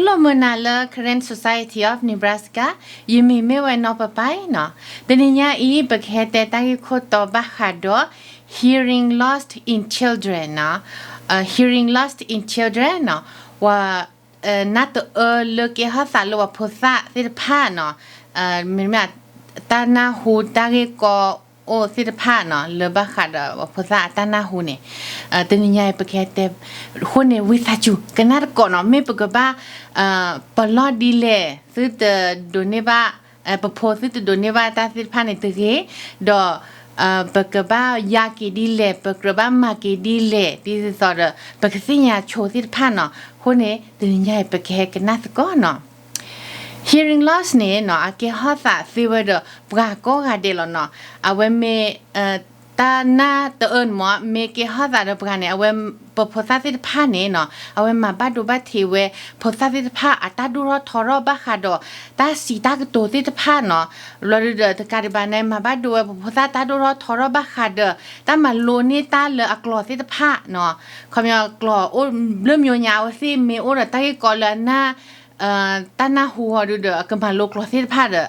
ဒီးမုၢ်နၤလၢ Karen Society of Nebraska, ယမံၤမ့ၢ်ဝဲနီၢ်ပပၢ်နီၤ. တနံၤညါအံၤ ပကဟဲတဲတၢ်ဂ့ၢ်ခိၣ်တီဘၣ်ဃးဒီး hearing loss in children နီၤ, hearing loss in children နီၤ, ပှၤ နၢ်တအၢလၢကဲထီၣ်သးလၢပှၤဖိသၣ်သ့ၣ်တဖၣ်နီၤ, မ့မ့ၢ် တၢ်နၢ်ဟူတၢ်ဂ့ၢ်ကီအိၣ်သ့ၣ်တဖၣ်နီၤ, လၢဘၣ်ဃးဒီးပှၤဖိသၣ်အတၢ်နၢ်ဟူန့ၣ်, တနံၤညါအံၤပကဟဲတဲ, အဃိန့ၣ် ဝံသးစူၤ ကနၣ်သကိးနီၤ, မ့ၢ်ပကဘၣ် ပလီၢ်ဒ်လဲၣ် သုတဒိးန့ၢ်ဘၣ်, ပဖိသုတဒိးန့ၢ်ဘၣ်တၢ်သ့ၣ်တဖၣ်န့ၣ်တဂ့ၤ, ဒီး ပကဘၣ်ယၤက့ၤဒ်လဲၣ် ပကြၢးဘၣ်မၤက့ၤဒ်လဲၣ် ဒ်သိးဒီး ပကသ့ၣ်ညါဆိသ့ၣ်တဖၣ်နီၤ. အဃိန့ၣ် တနံၤညါအံၤ ပကဟဲကနၣ်သကိးနီၤ. Hearing loss န့ၣ်နီၤ အကဲထီၣ်သးသ့ဝဲဒီးပှၤကိးဂၤဒဲးလီၤနီၤ. အဝဲမ့ၢ် တၢ်နၢ်တအၢန့ၣ်မ့ၢ် မ့ၢ်ကဲထီၣ်သးဒီးပှၤန့ၣ် အဝဲ ပဖိသၣ်သ့ၣ်တဖၣ်န့ၣ်နီၤ အဝဲမၤဘၣ်ဒိဘၣ်ထံးဝဲ ဖိသၣ်သ့ၣ်တဖၣ်အတၢ်ဒိၣ်ထီၣ်ထီထီၣ်ဘၣ်ဃးဒီး တၢ်စံးတၢ်ကတိၤသ့ၣ်တဖၣ်နီၤ. ဘျီဒုဒီးတကးဒံးဘၣ်န့ၣ် မၤဘၣ်ဒိဝဲပဖိသၣ်တၢ်ဒိၣ်ထီၣ်ထီထီၣ်ဘၣ်ဃးဒီး တၢ်မၤလိန့ၢ်တၢ်လၢအကျိာ်သ့ၣ်တဖၣ်နီၤ. ခီပညီကျိာ်အိၣ်ဘျုးမံၤညါ အဝဲသ့ၣ်မ့ၢ်အိၣ်ဒီးတၢ်ဂ့ၢ်ကီလၢအနၢ် တၢ်နၢ်ဟူအီၤဒုဒီး အကမၤလိကျိာ်သ့ၣ်တဖၣ်ဒီး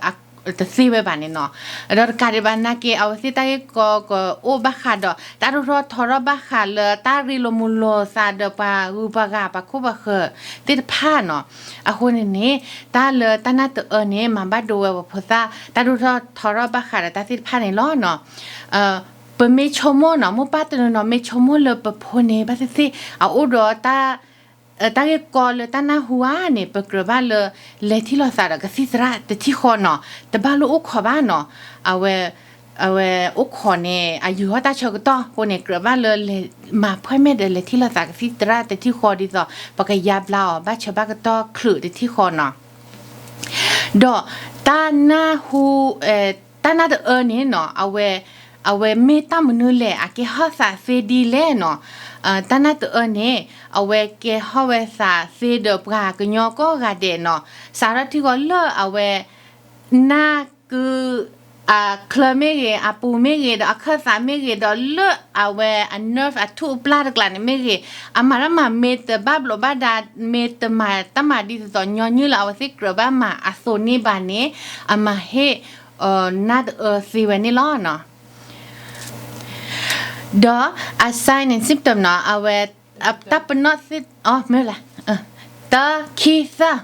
တသ့ဝဲဘၣ်န့ၣ်နီၤ. ဒီးတကးဒံးဘၣ်နာ်က့ အဝဲသ့ၣ်တၢ်ဂ့ၢ်ကီကအိၣ်ဘၣ်ဃးဒီး တၢ်ဒိၣ်ထီၣ်ထီထီၣ်ဘၣ်ဃးလၢတၢ်ရ့လိာ်မုာ်လိာ်သးဒီးပှၤဂုၤပှၤဂၤ ပှၤခိၣ်ပှၤဃၢၤသ့ၣ်တဖၣ်နီၤ. အဃိန့ၣ်န့ၣ် တၢ်လၢတၢ်နၢ်တအၢန့ၣ် မၤဘၣ်ဒိဝဲပဖိသၣ် တၢ်ဒိၣ်ထီၣ်ထီထီၣ်ဘၣ်ဃးဒီးတၢ်သ့ၣ်တဖၣ်န့ၣ်လီၤနီၤ. ပမ့ၢ်ဆိကမိၣ်နီၤ မိၢ်ပၢ်တနီၤနီၤ မ့ၢ်ဆိကမိၣ်လၢပဖိန့ၣ် ဘၣ်သ့ၣ်သ့ၣ် အအိၣ်ဒီး တၢ်ဂ့ၢ်ကီလၢတၢ်နၢ်ဟူဧါန့ၣ် ပကြၢးဘၣ်လၢ လဲၤထံၣ်လိာ်သးဒီးကသံၣ်သရၣ်တထံၣ်ဃီနီၤ. တဘၣ်လၢအိၣ်ခိးဘၣ်နီၤ. အဝဲ အဝဲအိၣ်ခိးန့ၣ် အယူၤထီၣ်တၢ်ဆၢကတီၢ်အဃိန့ၣ် ကြၢးဘၣ်လၢလဲၤမၤ appointment ဒီးလဲၤထံၣ်လိာ်သးကသံၣ်သရၣ်တထံၣ်ဃီဒ်သိး ပကယါဘျါအီၤ ဘၣ်ဆၢဘၣ်ကတီၢ်ချုးတထံၣ်ဃီနီၤ. ဒီးတၢ်နၢ်ဟူ တၢ်နၢ်တအၢန့ၣ်နီၤ အဝဲ အဝဲမ့ၢ်တၢ်မနုၤလဲၣ် အကဲထီၣ်သးသ့ဒ်လဲၣ်နီၤ. တၢ်နၢ်တအၢန့ၣ် အဝဲကဲထီၣ်ဝဲသးသ့ဒီးပှၤကညီကိးဂၤဒဲးနီၤ. စးထီၣ်ထံကီၢ်လၢအဝဲ နၢ်ကု အချၢမ့ၢ်ဂ့ၤ အပူၤမ့ၢ်ဂ့ၤ ဒီးအခၢၣ်သးမ့ၢ်ဂ့ၤ ဒီးလၢအဝဲအ nerve အထူၣ်အပျၢ်တကျါန့ၣ်မ့ၢ်ဂ့ၤ အမၤတၢ်မၤမ့ၢ်တဘၣ်ဘျိးဘၣ်ဒါ မ့ၢ်တမၤတၢ်မၤဒ်သိးသိးညီနုၢ်လၢအဝဲသ့ၣ်ကြၢးဘၣ်မၤအသိးန့ၣ်ဘၣ်န့ၣ် အမၤဟ့ၣ် နၢ်တအၢသ့ဝဲန့ၣ်လီၤနီၤ. ဒီးအ sign and symptom နီၤ အဝဲ တၢ်ပနီၣ်သ့ၣ် မ့ၢ်လၢ တၢ ခံ သၢ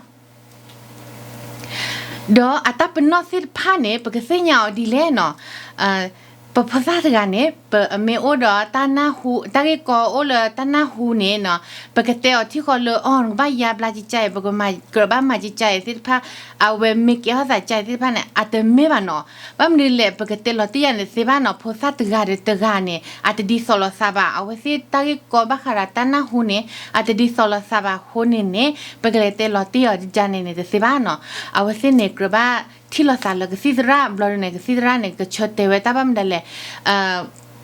ဒီးအတၢ်ပနီၣ်သ့ၣ်တဖၣ်န့ၣ် ပကသ့ၣ်ညါအီၤဒ်လဲၣ်နီၤ. ပဖိသၣ်တဂၤန့ၣ် ပမ့ၢ်အိၣ်ဒီးတၢ်နၢ်ဟူ တၢ်ဂ့ၢ်ကီအိၣ်လၢတၢ်နၢ်ဟူန့ၣ်နီၤ ပကတဲအီၤထံၣ်ဃီလၢ အီ နကဘၣ်ယါဘျါကကါအံၤ ပကကြၢးဘၣ်မၤကကါအံၤသ့ၣ်တဖၣ် အဝဲမ့ၢ်ကဲထီၣ်သးကါအံၤသ့ၣ်တဖၣ်န့ၣ် အတမ့ၢ်ဘၣ်နီၤ. ဘၣ်မနုၤလဲၣ် ပကတဲလီၤတံၢ်ယၤန့ၣ်တသ့ဘၣ်နီၤ. ဖိသၣ်တဂၤဒီးတဂၤန့ၣ် အတဒ်သိးလိာ်သးဘၣ်. အဝဲသ့ၣ်တၢ်ဂ့ၢ်ကီဘၣ်ဃးဒီးတၢ်နၢ်ဟူန့ၣ် အတဒ်သိးလိာ်သးဘၣ်အဃိန့ၣ်န့ၣ် ပကလဲၤတဲလီၤတံၢ်အီၤဒ်န့ၣ်န့ၣ်တသ့ဘၣ်နီၤ. အဝဲသ့ၣ်န့ၣ် ကြၢးဘၣ်ထံၣ်လိာ်သးလၢကသံၣ်သရၣ် ဘျီဒ်န့ၣ် ကသံၣ်သရၣ်န့ၣ် ကဆၢတဲာ်ဝဲတၢ်ဘၣ်မနုၤလဲၣ်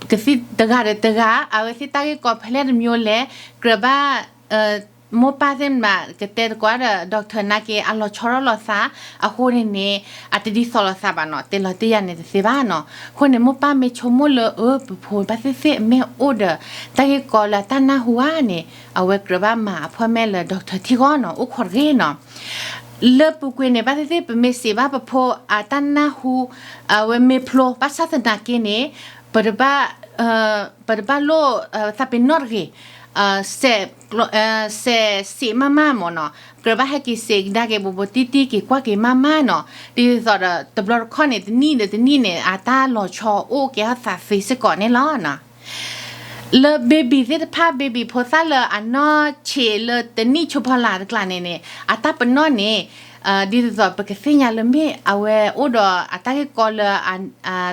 ကသံၣ်တဂၤဒီးတဂၤ အဝဲသ့ၣ်တၢ်ဂ့ၢ်ကီဖဲလဲၣ်တမံၤလဲၣ် ကြၢးဘၣ် မိၢ်ပၢ်သ့ၣ်မး ကတဲသကိးဒီး doctor နာ်က့ အလီၤဆီထီၣ်လိာ်သး အဃိန့ၣ်န့ၣ် အတဒ်သိးလိာ်သးဘၣ်နီၤ. တဲလီၤတံၢ်ယၤန့ၣ်တသ့ဘၣ်နီၤ. အဃိန့ၣ် မိၢ်ပၢ်မ့ၢ်ဆိကမိၣ်လၢ အၢ ပဖိဘၣ်သ့ၣ်သ့ၣ်မ့ၢ်အိၣ်ဒီး တၢ်ဂ့ၢ်ကီလၢတၢ်နၢ်ဟူဧါန့ၣ် အဝဲကြၢးဘၣ်မၤ appointment လၢ doctor ထံဃီနီၤ အိၣ်ခိးတဂ့ၤနီၤ. လၢပူၤကွံာ်န့ၣ် ဘၣ်သ့ၣ်သ့ၣ် ပမ့ၢ်စံးဘၣ်ပဖိအတၢ်နၢ်ဟူ အဝဲမ့ၢ်ဖျိ ဘၣ်ဆၣ်သနာ်က့န့ၣ် ပတဘၣ် ပတဘၣ်လိၣ် သးပ့ၤနီၣ်တဂ့ၤ စဲး စဲးစံးမးမးမ့ၢ်နီၤ ကြၢးဘၣ်ဟဲက့ၤစံးကဒါက့ၤ ဘိးဘိးတံၢ်တံၢ် က့ၤကွၢ်က့ၤမးမးနီၤ ဒ်သိးဒီးတဘျီတခီၣ်န့ၣ် တနံၣ်ဒီးတနံၣ်န့ၣ် အတၢ်လီၤဆီအိၣ်ကဲထီၣ်သးသ့စ့ၢ်ကီးန့ၣ်လီၤ. လၢ baby သ့ၣ်တဖၣ် baby ဖိသၣ်လၢအနီၢ်ဆံးလၢတနံၣ်ဆိဖီလာ်တကျါန့ၣ်န့ၣ် အတၢ်ပနီၣ်န့ၣ် ဒ်သိးသိးပကသ့ၣ်ညါလၢမ့ၢ်အဝဲအိၣ်ဒီး အတၢ်ဂ့ၢ်ကီလၢ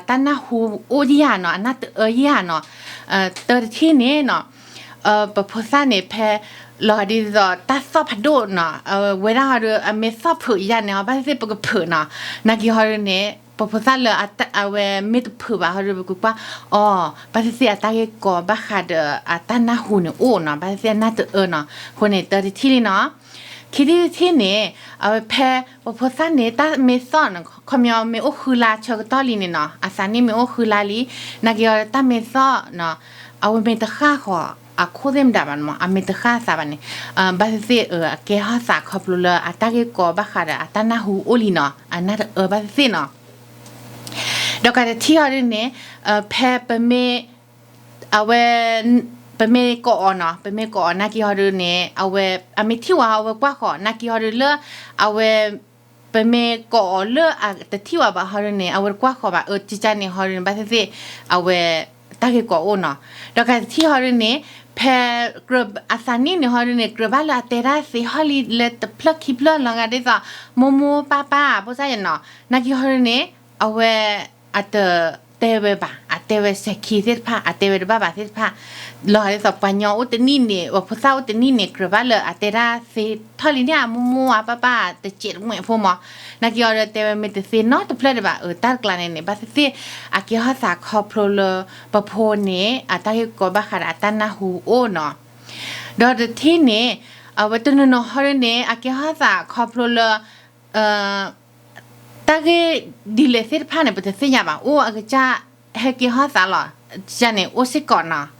တၢ်နၢ်ဟူအိၣ်ယၤနီၤ အနၢ်တအၢယၤနီၤ တၢတထံၣ်န့ၣ်နီၤ ပဖိသၣ်န့ၣ် ဖဲ လီၤဂာ်ဒ်သိး တၢ်သီၣ်ဖးဒိၣ်နီၤ ဝဲဒၣ်ဟီဒီး အမ့ၢ်သီၣ်ဖုးယၤန့ၣ် ဘၣ်သ့ၣ်သ့ၣ်ပကဖုးနီၤ နာ်က့ဟီဒီးန့ၣ် ပဖိသၣ်လၢအဝဲမ့ၢ်တဖုးဘၣ်ဟီဒီး ပကကွၢ် အီ ဘၣ်သ့ၣ်သ့ၣ်အတၢ်ဂ့ၢ်ကီဘၣ်ဃးဒီး အတၢ်နၢ်ဟူန့ၣ်အိၣ်နီၤ ဘၣ်သ့ၣ်သ့ၣ်အနၢ်တအၢနီၤ အဃိန့ၣ် တၢတထံၣ်လံနီၤ ခံထံၣ်တထံၣ်န့ၣ် အဝဲဖဲ ပဖိသၣ်န့ၣ် တၢ်မ့ၢ်သီၣ်နီၤ ခီပညီမ့ၢ်အိၣ်ဃုလါဆၢကတီၢ်လံန့ၣ်နီၤ အသးနံၣ်မ့ၢ်အိၣ်ဃုလါလံ နာ်က့ဟီဒီးတၢ်မ့ၢ်သီၣ်နီၤ အဝဲမ့ၢ်တဃၣ်ဃီၤ အခိၣ်သ့ၣ်မတၤဘၣ်မး အမ့ၢ်တဃၣ်အသးဘၣ်န့ၣ် ဘၣ်သ့ၣ်သ့ၣ် အကဲထီၣ်သးခီဖျိလၢအတၢ်ဂ့ၢ်ကီဘၣ်ဃးဒီးအတၢ်နၢ်ဟူအိၣ်လံနီၤ အနၢ်တအၢဘၣ်သ့ၣ်သ့ၣ်နီၤ. ဒီးကးတထံၣ်ဟီဒုန့ၣ် ဖဲပမ့ၢ် အဝဲ ပမ့ၢ်ကိးအီၤနီၤ ပမ့ၢ်ကိးအီၤနာ်က့ဟီဒုန့ၣ် အဝဲ အမ့ၢ်ထံၣ်ဝဲအဝဲကွၢ်ဃီၤ နာ်က့ဟီဒုလၢ အဝဲ ပမ့ၢ်ကိးအီၤလၢအတထံၣ်ဝဲဘၣ်ဟီဒုန့ၣ် အဝဲတကွၢ်ဃီၤဘၣ် အၢ ကကန့ၣ်ဟီဒုန့ၣ် ဘၣ်သ့ၣ်သ့ၣ် အဝဲ တၢ်ဂ့ၢ်ကီအိၣ်နီၤ. ဒီးကးတထံၣ်ဟီဒုန့ၣ် ဖဲ ကြၢးအသးနံၣ်န့ၣ်ဟီဒုန့ၣ် ကြၢးဘၣ်လၢအတဲတၢ်သ့ဟီၣ်လံလၢတဖျၢၣ်ခံဖျၢၣ်လီၤဂာ်ဒ်သိး မိၢ်မိၢ်ပၢ်ပၢ် ဖိသၣ်ယနီၤ နာ်က့ဟီဒုန့ၣ် အဝဲ အတတဲဝဲဘၣ် အတဲဝဲစဲၤခံသ့ၣ်တဖၣ် အတဲဝဲတဘၣ်ဘၣ်သ့ၣ်တဖၣ် လီၤဂာ်ဒ်သိးပှၤညီအိၣ်တနံၣ်န့ၣ် ပှၤဖိသၣ်အိၣ်တနံၣ်န့ၣ် ကြၢးဘၣ်လၢအတဲတၢ်သ့ထီၣ်လံန့ၣ် အမိၢ်မိၢ်အပၢ်ပၢ် တစဲးတမှဲးဖိမး နာ်က့ဟီဒုတဲဝဲမ့ၢ်တသ့နီတဖျၢၣ်ဒံးဘၣ် အတၢ်တကျါန့ၣ်န့ၣ် ဘၣ်သ့ၣ်သ့ၣ် အကဲထီၣ်သးခီဖျိလၢ ပဖိန့ၣ် အတၢ်ဂ့ၢ်ကီဘၣ်ဃးဒီးအတၢ်နၢ်ဟူအိၣ်နီၤ. ဒီးတထံၣ်န့ၣ် အဝဲတနီၤနီၤဟီဒုန့ၣ် အကဲထီၣ်သးခီဖျိလၢ တၢ်ဂ့ၢ်ဒ်လဲၣ်သ့ၣ်တဖၣ်န့ၣ် ပတသ့ၣ်ညါဘၣ် အိၣ်အကစၢ်ဟဲက့ၤဟီၣ်သးလီၤ ကစၢ်န့ၣ် အိၣ်စ့ၢ်ကီးနီၤ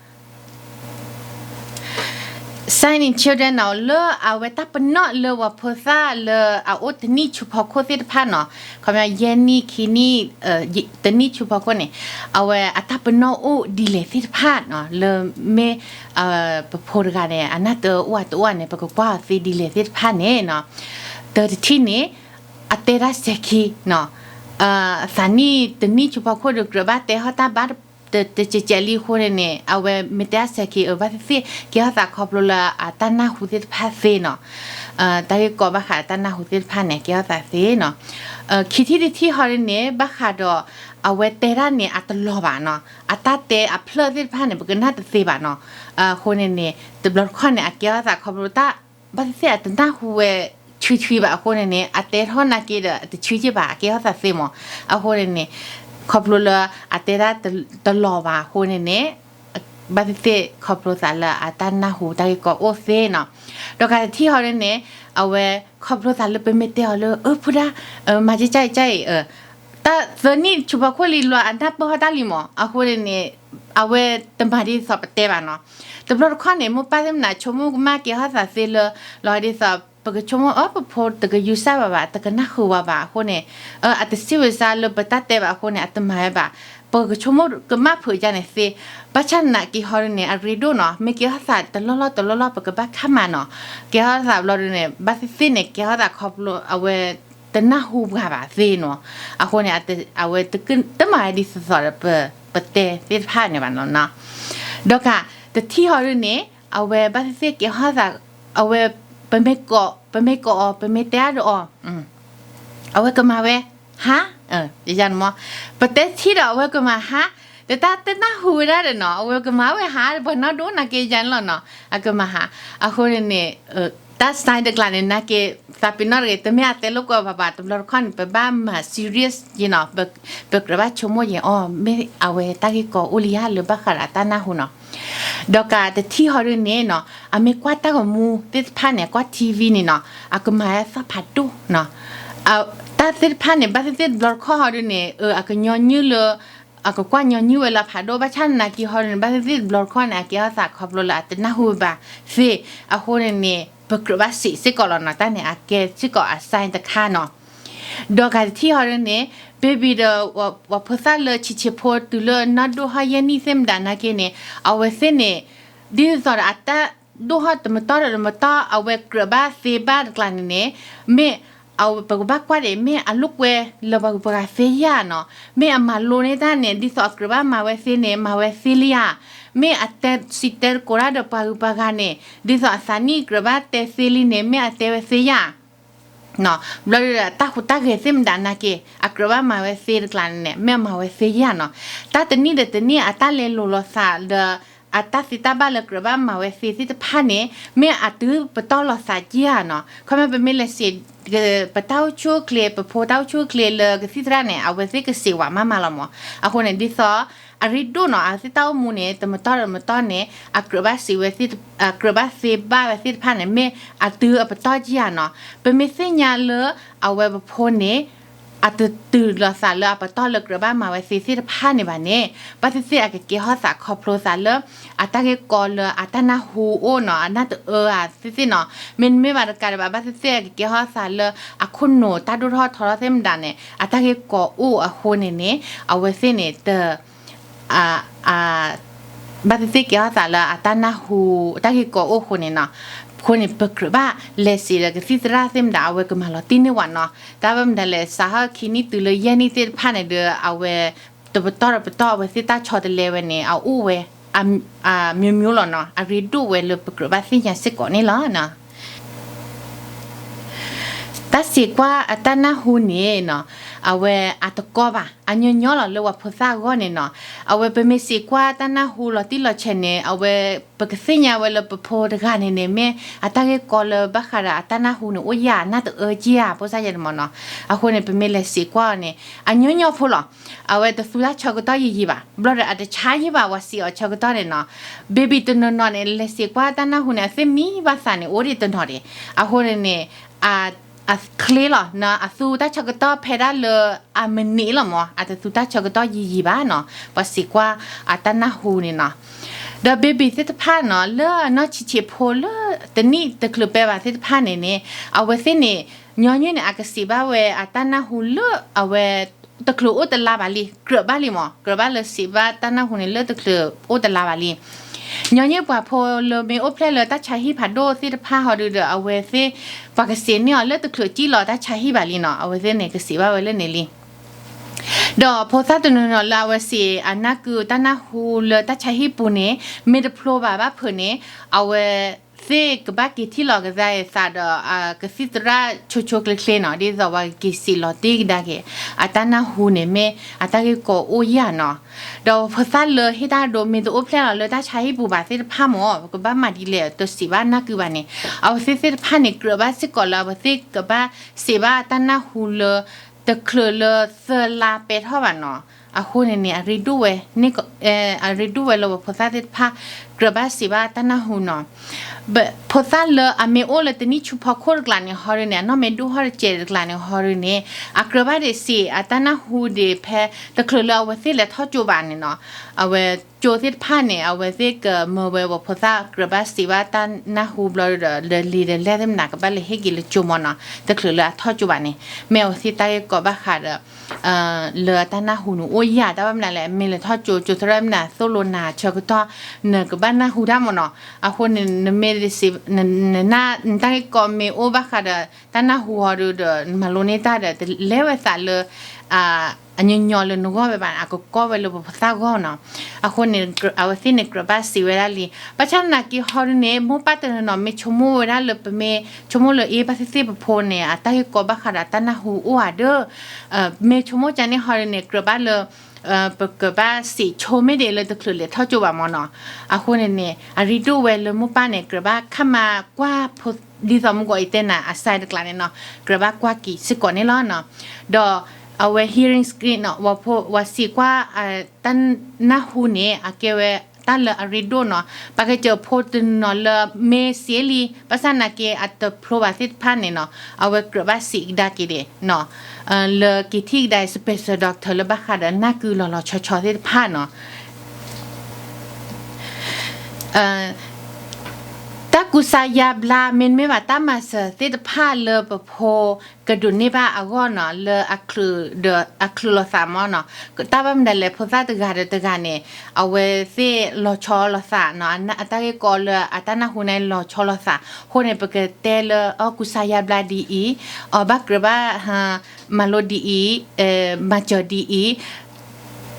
Signing Children နီၤ လၢအဝဲတၢ်ပနီၣ်လၢပှၤဖိသၣ်လၢအအိၣ်တနံၣ်ဆူဖီခိၣ်သ့ၣ်တဖၣ်နီၤ ခီပညီ ယဲၢ်နံၣ် ခံနံၣ် တနံၣ်ဆူဖီခိၣ်န့ၣ် အဝဲအတၢ်ပနီၣ်အိၣ်ဒ်လဲၣ်သ့ၣ်တဖၣ်နီၤ လၢမ့ၢ် ပဖိတဂၤန့ၣ် အနၢ်တအိၣ်အတအိၣ်န့ၣ် ပကကွၢ်အီၤသ့ဒ်လဲၣ်သ့ၣ်တဖၣ်န့ၣ်နီၤ တထံၣ်န့ၣ် အတဲတၢ်စဲၤခံနီၤ သးနံၣ်တနံၣ်ဆူဖီခိၣ်ဒီးကြၢးဘၣ်တဲဟီၣ်တၢ်ဘါ တစဲးကဲးလံအဃိန့ၣ်န့ၣ် အဝဲမ့ၢ်တဲတၢ်စဲၤခံအဘၣ်သ့ၣ်သ့ၣ် ကဲထီၣ်သးခီဖျိလၢအတၢ်နၢ်ဟူသ့ၣ်တဖၣ်သ့နီၤ တၢ်ဂ့ၢ်ကီဘၣ်ဃးအတၢ်နၢ်ဟူသ့ၣ်တဖၣ်န့ၣ် ကဲထီၣ်သးသ့နီၤ ခံထံၣ်တထံၣ်ဟီဒုန့ၣ် ဘၣ်ဃးဒီး အဝဲတဲတၢ်န့ၣ် အတလီၤဘၣ်နီၤ အတၢ်တဲအဖျၢၣ်သ့ၣ်တဖၣ်န့ၣ် ပကနၢ်တသ့ဘၣ်နီၤ အဃိန့ၣ်န့ၣ် တဘျီတခီၣ်န့ၣ် အကဲထီၣ်သးခီဖျိတၢ် ဘၣ်သ့ၣ်သ့ၣ်အတနၢ်ဟူဝဲ ဆှံဆှံဘၣ်အဃိန့ၣ်န့ၣ် အတဲထီၣ်နာ်က့ဒီး အတဆှံက့ဘၣ် အကဲထီၣ်သးသ့မး အဃိန့ၣ်န့ၣ် ခီဖျိလၢအတဲတၢ်တလီၤဘၣ်အဃိန့ၣ်န့ၣ် ဘၣ်သ့ၣ်သ့ၣ်ခီဖျိသးလၢအတၢ်နၢ်ဟူတၢ်ဂ့ၢ်ကီအိၣ်သ့နီၤ ဒီးကးတထံၣ်ဟီဒုန့ၣ် အဝဲခီဖျိသးလၢပမ့ၢ်တဲအီၤလၢ အၢ ဖိဒၣ် မၤကကၢ်အံၤ တၢ်သၢနံၣ်ဆူဖီခိၣ်လံလီၤ အနၢ်ပၢၢ်ဟီၣ်တၢ်လံမး အဃိန့ၣ်န့ၣ် အဝဲတမၤဒ်သိးပတဲဘၣ်နီၤ တဘျီတခီၣ်န့ၣ် မိၢ်ပၢ်သ့ၣ်မနုၤ ဆိကမိၣ်ကမၣ်ကဲထီၣ်သးသ့လၢ လီၤဒ်သိး ပကဆိကမိၣ် အၢ ပဖိတကယူးစၢ်ဘၣ်ဘၣ် တကနၢ်ဟူဝဲဘၣ်အဃိန့ၣ် အတစံးဝဲစါလၢပတၢ်တဲဘၣ်အဃိန့ၣ် အတမၤဝဲဘၣ် ပကဆိကမိၣ်ကမၣ်ဖုးယါန့ၣ်သ့ ဘၣ်ဆၣ်နာ်က့ဟီဒုန့ၣ် အရ့ဒိၣ်နီၤ မ့ၢ်ကဲထီၣ်သးတလီၢ်လီၢ်တလီၢ်လီၢ် ပကဘၣ်ခါမးနီၤ ကဲထီၣ်သးဘျီဒုန့ၣ် ဘၣ်သ့ၣ်သ့ၣ်န့ၣ် ကဲထီၣ်သးခီဖျိအဝဲ တနၢ်ဟူပှၤဘၣ်သ့နီၤ အဃိန့ၣ် အဝဲတမၤဝဲဒ်သိးသိးဒီး ပတဲသ့ၣ်တဖၣ်န့ၣ်ဘၣ်နီၤ ဒီးကးတထံၣ်ဟီဒုန့ၣ် အဝဲဘၣ်သ့ၣ်သ့ၣ်ကဲထီၣ်သး အဝဲ ပမ့ၢ်ကိး ပမ့ၢ်ကိးအီၤ ပမ့ၢ်တဲအါဒီးအီၤ အဝဲကမၤဝဲ ဟါ ယၤန့ၣ်မး ပတဲထံၣ်ဒီးအဝဲကမၤဟါ တၢ်တနၢ်ဟူဝဲဒၣ်ဒီးနီၤ အဝဲကမၤဝဲဟါ ပှၤနီၢ်ဒိၣ်နာ်က့ယၤန့ၣ်လီၤနီၤ အကမၤဟါ အဃိန့ၣ်န့ၣ် တၢ်စဲတကျါန့ၣ် နာ်က့ သးပ့ၤနီၣ်တဂ့ၤ တမ့ၢ်အတဲလိာ်ကွဲဘၣ်ဘၣ် တဘျီတခီၣ်န့ၣ် ပဘၣ်မၤ serious ယဲနီၤ ပကြၢးဘၣ်ဆိကမိၣ်ယဲ အီ မ့ၢ်အဝဲတၢ်ဂ့ၢ်ကီအိၣ်လံဧါလၢဘၣ်ဃးဒီးတၢ်နၢ်ဟူနီၤ ဒီးကးတထံၣ်ဟီဒုန့ၣ်နီၤ အမ့ၢ်ကွၢ်တၢ်ဂီၤမူသ့ၣ်တဖၣ်န့ၣ် ကွၢ် TV န့ၣ်နီၤ အကမၤဝဲသၣ်ဖးဒိၣ်နီၤ တၢ်သ့ၣ်တဖၣ်န့ၣ် ဘၣ်သ့ၣ်သ့ၣ်တဘျီတခီၣ်ဟီဒုန့ၣ် အကညီနုၢ်လၢ အကကွၢ်ညီနုၢ်ဝဲလၢဖးဒိၣ် ဘၣ်ဆၣ်နာ်က့ဟီဒုန့ၣ် ဘၣ်သ့ၣ်သ့ၣ်တဘျီတခီၣ်န့ၣ် အကဲထီၣ်သးခီဖျိလၢအတနၢ်ဟူဘၣ်သ့ အဃိန့ၣ်န့ၣ် ပကြၢးဘၣ်စံးစ့ၢ်ကီးလီၤနီၤ တၢ်န့ၣ်အကဲစ့ၢ်ကီးအ sign တခါနီၤ ဒီးကးတထံၣ်ဟီဒုန့ၣ် baby ဒီး ပှၤဖိသၣ်လၢဆံးဆံးဖိတုၤလၢနီၢ်ဒိၣ်ဟီၣ်ယဲၢ်နံၣ်သ့ၣ်မတၤနာ်က့န့ၣ် အဝဲသ့ၣ်န့ၣ် ဒ်သိးဒီးအတၢ်ဒိၣ်ဟီၣ်တမတီၢ်ဒီးတမတီၢ် အဝဲကြၢးဘၣ်သ့ဘၣ်တကျါန့ၣ်န့ၣ် မ့ၢ် အဝဲပကဘၣ်ကွၢ်ဒၣ် မ့ၢ်အလိာ်ကွဲလၢပှၤဂုၤပှၤဂၤသ့ဧါနီၤ မ့ၢ်အမၤလိန့ၢ်တၢ်န့ၣ် ဒ်သိးအကြၢးဘၣ်မၤဝဲသ့န့ၣ် မၤဝဲသ့လံဧါ မ့ၢ်အတဲစံးတဲသကိးတၢ်ဒီးပှၤဂုၤပှၤဂၤန့ၣ် ဒ်သိးအသးနံၣ်ကြၢးဘၣ်တဲသ့လံန့ၣ် မ့ၢ်အတဲဝဲသ့ဧါ ဘျီဒီးတၢ်ဟူးတၢ်ဂဲၤသ့ၣ်မတၤနာ်က့ အကြၢးဘၣ်မၤဝဲသ့တကျါန့ၣ် မ့ၢ်အမၤဝဲသ့ဧါနီၤ တၢ်တနံၣ်ဒီးတနံၣ်အတၢ်လဲၤလိာ်လီၤသးဒီး အတၢ်သ့တၢ်ဘၣ်လၢကြၢးဘၣ်မၤဝဲသ့သ့ၣ်တဖၣ်န့ၣ် မ့ၢ်အတုၤပတီၢ်လီၤသးက့ဧါနီၤ ခီမ့ၢ်ပမ့ၢ်လဲၤစံး ပတၢ်အိၣ်ဆူၣ်အိၣ်ချ့ ပဖိတၢ်အိၣ်ဆူၣ်အိၣ်ချ့လၢကသံၣ်သရၣ်န့ၣ် အဝဲသ့ၣ်ကစံးဝဲမးမးလီၤမး အဃိန့ၣ် ဒ်သိး အရ့ဒိၣ်နီၤ အဝဲသ့ၣ်တၢ်အိၣ်မူန့ၣ် တမတီၢ်ဒီးတမတီၢ်န့ၣ် အကြၢးဘၣ်စံးဝဲ အကြၢးဘၣ်သ့ဘၣ်ဝဲသ့ၣ်တဖၣ်န့ၣ် မ့ၢ်အတုၤအပတီၢ်က့ဧါနီၤ ပမ့ၢ်သ့ၣ်ညါလၢ အဝဲပဖိန့ၣ် အတတုၤလီၤသးလၢအပတီၢ်လၢကြၢးဘၣ်မၤဝဲသ့သ့ၣ်တဖၣ်န့ၣ်ဘၣ်န့ၣ်, ဘၣ်သ့ၣ်သ့ၣ်အကကဲထီၣ်သးခီဖျိသးလၢ အတၢ်ဂ့ၢ်ကီလၢအတၢ်နၢ်ဟူအိၣ်နီၤ, အနၢ်တအၢသ့ၣ်သ့ၣ်နီၤ, မ့တမ့ၢ်ဘၣ်တကးဒံးဘၣ် ဘၣ်သ့ၣ်သ့ၣ်အကကဲထီၣ်သးလၢ အခိၣ်နူာ်တၢ်ဒိၣ်ထီၣ်ထီထီၣ်သ့ၣ်မတၤန့ၣ် အတၢ်ဂ့ၢ်ကီအိၣ်အဃိန့ၣ်န့ၣ် အဝဲသ့ၣ်န့ၣ်တ ဘၣ်သ့ၣ်သ့ၣ်ကဲထီၣ်သးလၢအတၢ်နၢ်ဟူ တၢ်ဂ့ၢ်ကီအိၣ်အဃိန့ၣ်နီၤ, အဃိန့ၣ် ပကြၢးဘၣ်လဲၤစံးဒီးကသံၣ်သရၣ်သ့ၣ်မတၤ အဝဲကမၤလီၤတံၢ်န့ၢ်ဝဲနီၤ, တၢ်ဘၣ်မနုၤလဲၣ် စးထီၣ်ခံနံၣ်တုၤလၢယဲၢ်နံၣ်သ့ၣ်တဖၣ်န့ၣ်ဒီး အဝဲ တပတီၢ်တပတီၢ် အဝဲသ့ၣ်တၢ်ဆီတလဲဝဲန့ၣ် အအိၣ်ဝဲ အမျိုးမျိုးလီၤနီၤ, အရ့ဒိၣ်ဝဲလၢပကြၢးဘၣ်သ့ၣ်ညါစ့ၢ်ကီးန့ၣ်လီၤ. တၢ်စံးကွၢ်အတၢ်နၢ်ဟူန့ၣ်နီၤ, အဝဲအတကီဘၣ် အညီညီလီၤလၢပှၤဖိသၣ်အဂီၢ်န့ၣ်နီၤ, အဝဲပမ့ၢ်စံးကွၢ်တၢ်နၢ်ဟူလီၤတံၢ်လီၤဆဲးန့ၣ် အဝဲ ပကသ့ၣ်ညါဝဲလၢပဖိတဂၤန့ၣ်န့ၣ် မ့ၢ်အတၢ်ဂ့ၢ်ကီလၢဘၣ်ဃးဒီးအတၢ်နၢ်ဟူန့ၣ် အိၣ်ယၢ် အနၢ်တအၢကၠံၣ်ဧါ ဖိစၢ်ယဲၢ်တမီၤနီၤ, အဃိန့ၣ် ပမ့ၢ်လဲၤစံးကွၢ်အီၤန့ၣ် အညီညီဖိလီၤ, အဝဲတသူတၢ်ဆၢကတီၢ်ယံာ်ယံာ်ဘၣ်, ဘျီဒီးအတဆါယံာ်ဘၣ် ပှၤစံးအီၤဆၢကတီၢ်န့ၣ်နီၤ, baby တနီၤနီၤန့ၣ် လဲၤစံးကွၢ်တၢ်နၢ်ဟူန့ၣ် အသ့ၣ်မံဘၣ်သးန့ၣ် အိၣ်ဒံးတနီၤဒံး, အဃိန့ၣ်န့ၣ် အချ့လီၤ, အသူတၢ်ဆၢကတီၢ်ဖဲဒၣ်လၢ အမံးနံးလီၤမး အတသူတၢ်ဆၢကတီၢ်ယံာ်ယံာ်ဘၣ်နီၤ, ပှၤစံးကွၢ်အတၢ်နၢ်ဟူန့ၣ်နီၤ, ဒီး baby သ့ၣ်တဖၣ်နီၤ လၢအနီၢ်ဆံးဆံးဖိလၢတနံၣ်တချုးပဲဘၣ်သ့ၣ်တဖၣ်န့ၣ်န့ၣ် အဝဲသ့ၣ်န့ၣ် ညီနုၢ်န့ၣ် အကစံးဘၣ်ဝဲအတၢ်နၢ်ဟူလၢအဝဲ တချုးအိၣ်တလါဘၣ်လံ ကြၢးဘၣ်လံမး ကြၢးဘၣ်လၢစံးဘၣ်တၢ်နၢ်ဟူန့ၣ် လၢတချုးအိၣ်တလါဘၣ်လံ, ညီနုၢ်ပှၤဖိလၢမ့ၢ်အိၣ်ဖျဲၣ်လၢတၢ်ဆါဟံၣ်ဖးဒိၣ်သ့ၣ်တဖၣ်ဟီဒုဒီး အဝဲသ့ၣ် ပှၤကစံးန့ၢ်အီၤလၢတချုးကၠံၣ်လီၤတၢ်ဆါဟံၣ်ဘၣ်လံနီၤ, အဝဲသ့ၣ်န့ၣ် ကစံးဘၣ်ဝဲလၢန့ၣ်လံ ဒီးဖိသၣ်တနီၤနီၤလၢအဝဲစံးအနၢ်ကုတၢ်နၢ်ဟူလၢတၢ်ဆါဟံၣ်ပူၤန့ၣ် မ့ၢ်တဖျိဘၣ်ဘၣ်ဖုးန့ၣ် အဝဲသ့ၣ်ကဘၣ်က့ၤထံၣ်လီၤကဒါအသးဒီး ကသံၣ်သရၣ်ဆိဆိချ့ချ့နီၤ, ဒ်သိးပှၤကက့ၤစံးလီၤတံၢ်ကဒါက့ၤ အတၢ်နၢ်ဟူန့ၣ် မ့ၢ်အတၢ်ဂ့ၢ်ကီအိၣ်ယၢ်နီၤ, ဒီးဖိသၣ်လၢဟ့ၣ်တၢ်ဒိမ့ၢ်တအိၣ်ဖျဲၣ်လီၤလၢတၢ်ဆါဟံၣ်ပူၤဘၣ်သ့ၣ်တဖၣ်မး ပကဘၣ်မၤဒ်လဲၣ် တစံးဘၣ်နၢ်ကုဘၣ်န့ၣ် အဝဲသ့ၣ်သ့ၣ်တဖၣ်န့ၣ် ကြၢးဘၣ်စ့ၢ်ကီးလၢအဝဲသ့ၣ်ကဘၣ်စံးဘၣ်တၢ်နၢ်ဟူလၢ တချုးလၢသၢလါပဲထီၣ်ဘၣ်နီၤ, အဃိန့ၣ်န့ၣ် အရ့ဒိၣ်ဝဲ အရ့ဒိၣ်ဝဲလၢပှၤဖိသၣ်သ့ၣ်တဖၣ် ကြၢးဘၣ်စံးဘၣ်တၢ်နၢ်ဟူနီၤ, ဖိသၣ်လၢအမ့ၢ်အိၣ်လၢတနံၣ်ဆူဖီခိၣ်တကျးန့ၣ်ဟီဒုန့ၣ် အနီၢ်မ့ၢ်ဒိၣ်ထီၣ်တစဲးတကျးန့ၣ်ဟီဒုန့ၣ် အကြၢးဘၣ်ဒံးစံးအတၢ်နၢ်ဟူဒံးဖဲ တချုးလၢအဝဲသ့ၣ်လဲၤထီၣ်ကၠိဘၣ်န့ၣ်နီၤ, အဝဲကၠိသ့ၣ်တဖၣ်န့ၣ် အဝဲသ့ၣ်ကမၢဝဲပှၤဖိသၣ် ကြၢးဘၣ်စံးဘၣ်တၢ်နၢ်ဟူဘျီဒီး လၢလံာ်ဒီးလဲၢ်သ့ၣ်မနၤ ကဘၣ်လဲၤဟ့ၣ်က့ၤလၢကၠိမးနီၤ, တချုးလၢအထီၣ်ကၠိဘၣ်န့ၣ် မ့ၢ်အဝဲသ့ၣ်တၢ်ဂ့ၢ်ကီဘၣ်ဃးဒီး လၢတၢ်နၢ်ဟူန့ၣ်အိၣ်ယၢ် တၢ်ဘၣ်မနုၤလဲၣ် မ့ၢ်လဲၤထီၣ်ကၠိ ကၠိသရၣ်မနုၤ သိၣ်လိနၤဆၢကတီၢ် နကဘၣ်နၢ်ဟူတၢ်မးနီၤ, အဃိန့ၣ် နမ့ၢ် န နတၢ်ဂ့ၢ်ကီမ့ၢ်အိၣ်ဘၣ်ဃးဒီး တၢ်နၢ်ဟူဟီဒုဒီး နမၤလိန့ၢ်တၢ်ဒီး တလဲၤဝဲသးလၢ အညီညီလၢနဂီၢ်ဝဲဘၣ် အကကီဝဲလၢပဖိသၣ်ဂီၢ်နီၤ, အဃိန့ၣ် အဝဲသ့ၣ်န့ၣ် ကြၢးဘၣ်စံးဝဲဒၣ်လံ, ဘၣ်ဆၣ်သနာ်က့ဟီဒုန့ၣ် မိၢ်ပၢ်တနီၤနီၤ မ့ၢ်ဆိကမိၣ်ဝဲဒၣ်လၢပမ့ၢ်ဆိကမိၣ်လၢအ့ ဘၣ်သ့ၣ်သ့ၣ်ပဖိန့ၣ် အတၢ်ဂ့ၢ်ကီဘၣ်ဃးဒီးတၢ်နၢ်ဟူအိၣ်ဧါဒီး မ့ၢ်ဆိကမိၣ်ကန့ၣ်ဟီဒုန့ၣ် ကြၢးဘၣ်လၢ ပကဘၣ်စံးဆိမ့ၢ်ဒ်လၢတချုးလဲၤထီၣ်ကၠိဘၣ်မးနီၤ, အဃိန့ၣ်န့ၣ် အရ့ဒိၣ်ဝဲလၢမိၢ်ပၢ်န့ၣ် ကြၢးဘၣ်ခါမၤကွၢ်ဖိ ဒ်သိးမုၢ်ကီးအံၤတဲနၤ အစဲတကျးန့ၣ်နီၤ ကြၢးဘၣ်ကွၢ်က့ၤစ့ၢ်ကီးန့ၣ်လီၤနီၤ, ဒီးအဝဲ hearing screen နီၤ ပှၤစံးကွၢ် တၢ်နၢ်ဟူန့ၣ် အကဲဝဲတၢ်လၢအရ့ဒိၣ်နီၤ, ပှၤကစၢၢ်ဖိတနီၤလၢမ့ၢ်စံးလံ ဘၣ်ဆၣ်သနာ်က့အတဖျိဘၣ်သ့ၣ်တဖၣ်န့ၣ်နီၤ အဝဲကြၢးဘၣ်စံးကဒါက့ၤဒံး လၢက့ၤထံၣ်ကဒါ special doctor လၢဘၣ်ဃးဒီးနၢ်ကုလီၤလီၤဆီဆီသ့ၣ်တဖၣ်နီၤ တၢ်ကူစါယါဘျါ မ့တမ့ၢ်ဘၣ် တၢ်မၤစၢၤသ့ၣ်တဖၣ်လၢပဖိကဒိးန့ၢ်ဘၣ်အဂီၢ်နီၤ လၢအချုးဒီးအချုးလီၤသးမးနီၤ, တၢ်ဘၣ်မနုၤလဲၣ် ဖိသၣ်တဂၤဒီးတဂၤန့ၣ် အဝဲသ့ၣ်လီၤဆီလိာ်သးနီၤ အတၢ်ဂ့ၢ်ကီလၢအတၢ်နၢ်ဟူန့ၣ်လီၤဆီလိာ်သး အဃိန့ၣ် ပကတဲလၢအီၣ်ကူစါယါဘျါဒ်အံၤ, အီၣ်ဘၣ်ကြၢးဘၣ် မၤလိဒ်အံၤ, မၤစၢၤဒ်အံၤ,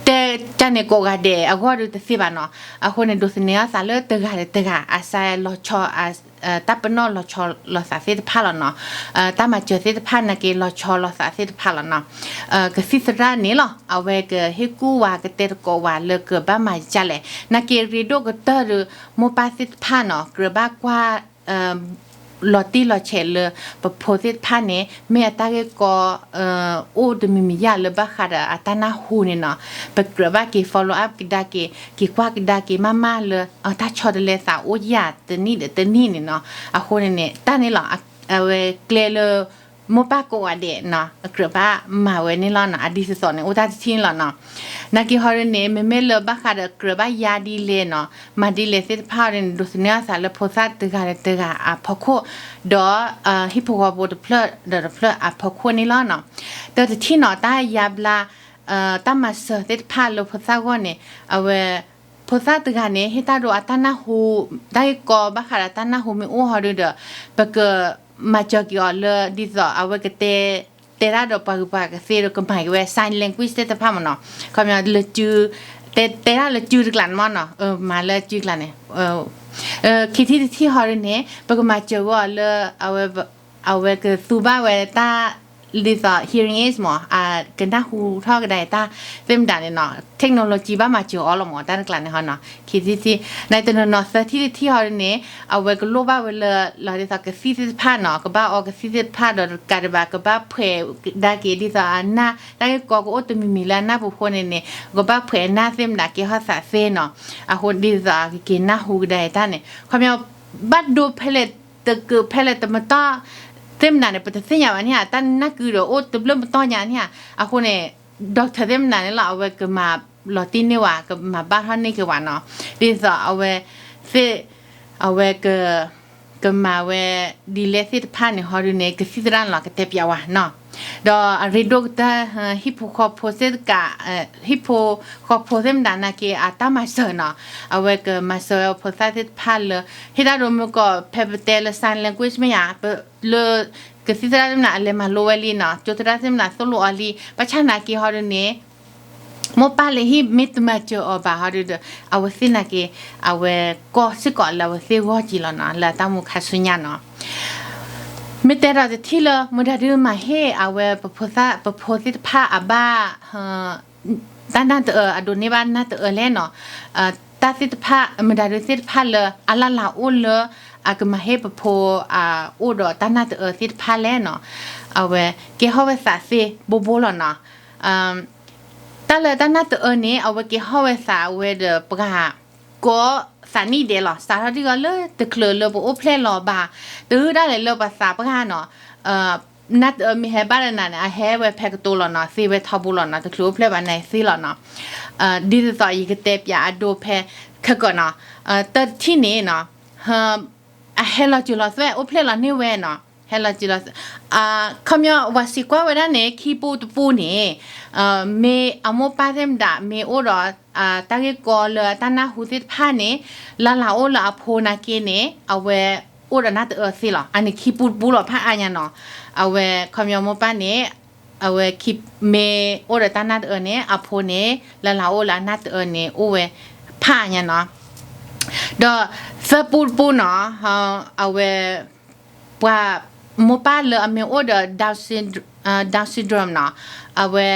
တဲကန့ၣ်ကိးဂၤဒဲးအဂီၢ်ဒုတသ့ဘၣ်နီၤ, အဃိန့ၣ် ဒိးသန့ၤအသးလၢတဂၤဒီးတဂၤ အစးလီၤဆီ တၢ်ပနီၣ်လီၤဆီလိာ်သးသ့ၣ်တဖၣ်လီၤနီၤ, တၢ်မၤစၢၤသ့ၣ်တဖၣ်နာ်က့လီၤဆီလိာ်သးသ့ၣ်တဖၣ်လီၤနီၤ, ကသံၣ်သရၣ်န့ၣ်လီၤ အဝဲကဟ့ၣ်ကူၣ်ဝဲကတဲသကိးဝဲလၢကဘၣ်မၤဒ်လဲၣ်, နာ်က့ရ့ဒိၣ်ကတၢၢ်ဒီး မိၢ်ပၢ်သ့ၣ်တဖၣ်နီၤ ကြၢးဘၣ်ကွၢ် လီၤတံၢ်လီၤဆဲးလၢပဖိသ့ၣ်တဖၣ်န့ၣ် မ့ၢ်အတၢ်ဂ့ၢ်ကီ အိၣ်တမံၤမံၤယၢ်လၢဘၣ်ဃးဒီးအတၢ်နၢ်ဟူန့ၣ်နီၤ, ပကြၢးဘၣ်က့ၤ follow up ကဒါက့ၤ က့ၤကွၢ်ကဒါက့ၤမးမးလၢ တၢ်ဆီတလဲသးအိၣ်ယၢ်တနံၣ်ဒီးတနံၣ်န့ၣ်နီၤ, အဃိန့ၣ်န့ၣ် တၢ်န့ၣ်လီၤ အဝဲကျဲလၢ မိၢ်ပၢ်ကိးဂၤဒဲးနီၤ အကြၢးဘၣ်မၤဝဲန့ၣ်လီၤနီၤ. အဒ်သိးသိးန့ၣ် အိၣ်တၢ်တထံၣ်န့ၣ်လီၤနီၤ. နာ်က့ဟီဒုန့ၣ် မ့မ့ၢ်လၢဘၣ်ဃးဒီးကြၢးဘၣ်ယါဒ်လဲၣ်နီၤ မၤဒ်လဲၣ်သ့ၣ်တဖၣ်အီၤန့ၣ် ဒိးသန့ၤအသးလၢဖိသၣ်တဂၤဒီးတဂၤအဖီခိၣ် ဒီး ဟံၣ်ဖိဃီဖိတဖျၢၣ်ဒီးတဖျၢၣ်အဖီခိၣ်န့ၣ်လီၤနီၤ. တၢ်တထံၣ်နီၤ တၢ်ယါဘျါ တၢ်မၤစၢၤသ့ၣ်တဖၣ်လၢဖိသၣ်ဂီၢ်န့ၣ် အဝဲ ဖိသၣ်တဂၤန့ၣ် ဟ့ၣ်တၢ်ဒိအတၢ်နၢ်ဟူ တၢ်ဂ့ၢ်ကီဘၣ်ဃးဒီးတၢ်နၢ်ဟူမ့ၢ်အိၣ်ဟီဒုဒီး ပက မၤစၢၤက့ၤအီၤလၢဒ်သိး အဝဲကတဲ တဲတၢ်ဒီးပှၤဂုၤပှၤဂၤသ့ဒီးကမၤက့ၤဝဲ sign language သ့ၣ်တဖၣ်မ့ၢ်နီၤ. ခီပညီလၢစု တဲ တဲတၢ်လၢစုတကျးန့ၣ်မ့ၢ်နီၤ မၤလၢစုကျးန့ၣ် ခံထံၣ်တထံၣ်ဟီဒုန့ၣ် ပကမၤစၢၤဝဲအီၤလၢ အဝဲကသူဘၣ်ဝဲတၢ် ဒ်သိး hearing aid မ့ၢ် ကနၢ်ဟူထီၣ်ကဒါတၢ်သ့ၣ်မတၤန့ၣ်နီၤ technology ဘၣ်မၤစၢၤအီၤလီၤမ့ၢ် တၢ်တကျးန့ၣ်ဟီနီၤ. ခံထံၣ်တထံၣ် နတနီၤနီၤ သၢထံၣ်တထံၣ်ဟီဒုန့ၣ် အဝဲကလိၣ်ဘၣ်ဝဲလၢ လီၤဒ်သိးကသံၣ်သ့ၣ်တဖၣ်နီၤ ကဘၣ်အီကသံၣ်သ့ၣ်တဖၣ်ဒီးတကးဒံးဘၣ် ကဘၣ်ဖှဲးဒါက့ၤဒ်သိးအနၢ် တၢ်ဂ့ၢ်ကီကအိၣ်တမံၤမံၤလၢအနၢ်ပူၤအဃိန့ၣ်န့ၣ် ကဘၣ်ဖှဲးအနၢ်သ့ၣ်မတၤကဲထီၣ်သးသ့နီၤ. အဃိဒ်သိးအကက့ၤနၢ်ဟူကဒါတၢ်န့ၣ် ခီပညီ ဘၣ်ဒိဖဲလဲၣ် တကုးဖဲလဲၣ်တမတီၢ် သ့ၣ်မတၤန့ၣ် ပတသ့ၣ်ညါဘၣ်န့ၣ်ဧါ တၢ်နၢ်ကုဒီးအိၣ်တဘျုးမတီၢ်ညါန့ၣ်ဧါ. အဃိန့ၣ် doctor သ့ၣ်မတၤန့ၣ်လီၤ အဝဲကမၤလီၤတံၢ်န့ၢ်ဝဲ ကမၤဘၣ်ထီၣ်န့ၢ်က့ၤဝဲနီၤ. ဒ်သိးအဝဲသ့ၣ် အဝဲ ကမၤဝဲ ဒ်လဲၣ်သ့ၣ်တဖၣ်န့ၣ် ဟီဒုန့ၣ် ကသံၣ်သရၣ်န့ၣ်လီၤ ကတဲပၠးဝဲနီၤ. ဒီးအရ့ဒိၣ်ကတၢၢ် ဟံၣ်ဖိဃီဖိသ့ၣ်တကး ဟံၣ်ဖိဃီဖိသ့ၣ်မတၤနာ်က့ အတၢ်မၤစၢၤနီၤ အဝဲကမၤစၢၤဖိသၣ်သ့ၣ်တဖၣ်လၢ ဟ့ၣ်တၢ်ဒိမုၢ်ကီး ဖဲပတဲလၢ sign language မ့ၢ်ယါ လၢ ကသံၣ်သရၣ်သ့ၣ်မတၤအလဲၤမၤလိဝဲလံနီၤ ကၠိသရၣ်သ့ၣ်မတၤသိၣ်လိအီၤလံ ဘၣ်ဆၣ်နာ်က့ဟီဒုန့ၣ် မိၢ်ပၢ်လၢဟံၣ်မ့ၢ်တမၤစၢၤအီၤဘၣ်ဟီဒုဒီး အဝဲသ့ၣ်နာ်က့ အဝဲကီၢ်စ့ၢ်ကီးလၢအဝဲသ့ၣ်ဂီၢ်က့ၤလီၤနီၤ လၢအတၢ်မူခါဆူညါနီၤ. မ့ၢ်တဲဒီးတထံၣ်လၢ မတၤဒုမၤဟ့ၣ်အဝဲ ပဖိသၣ် ပဖိသ့ၣ်တဖၣ်အဘၣ် တၢ်နၢ်တအၢ အဒိးန့ၢ်ဘၣ်နၢ်တအၢလဲၣ်နီၤ. တၢ်သ့ၣ်တဖၣ် မတၤဒုသ့ၣ်တဖၣ်လၢ အလၢ်လၢ်အိၣ်လၢ အကမၤဟ့ၣ်ပဖိ အအိၣ်ဒီးတၢ်နၢ်တအၢသ့ၣ်တဖၣ်လဲၣ်နီၤ. အဝဲ ကဲထီၣ်ဝဲသးသ့ဘိဘိလီၤနီၤ. တၢ်လၢတၢ်နၢ်တအၢန့ၣ် အဝဲကဲထီၣ်ဝဲသးဝဲဒီးပှၤ ကိးသးနံၣ်ဒဲးလီၤ. စးထီၣ်ဒ်သိးလၢတချုးလၢပအိၣ်ဖျဲၣ်လီၤဘၣ် တုၤဒၣ်လဲာ်လၢပသးပှၢ်နီၤ နၢ်တအၢမ့ၢ်ဟဲဘၣ်ဒီးနၤန့ၣ် အဟဲဝဲဖဲကတိၤလီၤနီၤ သ့ဝဲထီဘိလီၤနီၤ တချုးအိၣ်ဖျဲၣ်ဘၣ်န့ၣ်သ့လီၤနီၤ. ဒ်သိးသိးယကတဲပၠးအဒိဖဲ ခဲကီးနီၤ တၢ်တထံၣ်န့ၣ်နီၤ အဟဲလီၤစၢၤလီၤသွဲၣ် အိၣ်ဖျဲၣ်လီၤန့ၢ်ဝဲနီၤ ဟဲလီၤစၢၤလီၤသွဲၣ် ခီပညီ ပှၤစံးကွၢ်ဝဲဒၣ်န့ၣ် ခံပူတပူန့ၣ် မ့ၢ်အမိၢ်ပၢ်သ့ၣ်မတၤ မ့ၢ်အိၣ်ဒီး တၢ်ဂ့ၢ်ကီလၢတၢ်နၢ်ဟူသ့ၣ်တဖၣ်န့ၣ် လၢ်လၢ်အိၣ်လၢအဖိနာ်က့န့ၣ် အဝဲအိၣ်ဒီးနၢ်တအၢသ့လီၤ. အန့ၣ်ခံပူတပူလီၤ ဖးအါညါနီၤ. အဝဲခီပညီမိၢ်ပၢ်န့ၣ် အဝဲခံ မ့ၢ်အိၣ်ဒီးတၢ်နၢ်တအၢန့ၣ် အဖိန့ၣ် လၢ်လၢ်အိၣ်လၢအနၢ်တအၢန့ၣ် အိၣ်ဝဲဖးအါညါနီၤ. ဒီးသၢပူတပူနီၤ အဝဲ ပှၤမိၢ်ပၢ်လၢအမ့ၢ်အိၣ်ဒီး Down syndr- Down syndrome နီၤ အဝဲ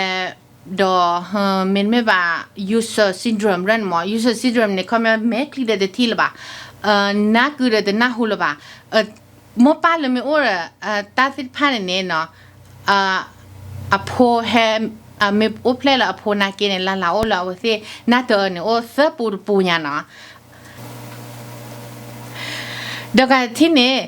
ဒီး မ့တမ့ၢ်ဘၣ် Usher syndrome ရၢန့ၣ်မ့ၢ် Usher syndrome န့ၣ် ခီပညီမဲာ်ချံဒီးတထံၣ်လၢၤဘၣ် နၢ်ကုဒီးတနၢ်ဟူလၢၤဘၣ် မိၢ်ပၢ်လၢမ့ၢ်အိၣ်ဒီး တၢ်သ့ၣ်တဖၣ်န့ၣ်န့ၣ်နီၤ အဖိဟဲ မ့ၢ်အိၣ်ဖျဲၣ်လၢအဖိနာ်က့န့ၣ် လၢ်လၢ်အိၣ်လၢအဝဲသ့ၣ် နၢ်တအၢန့ၣ် အိၣ်သၢပူတပူညါနီၤ. ဒီးကထံၣ်န့ၣ်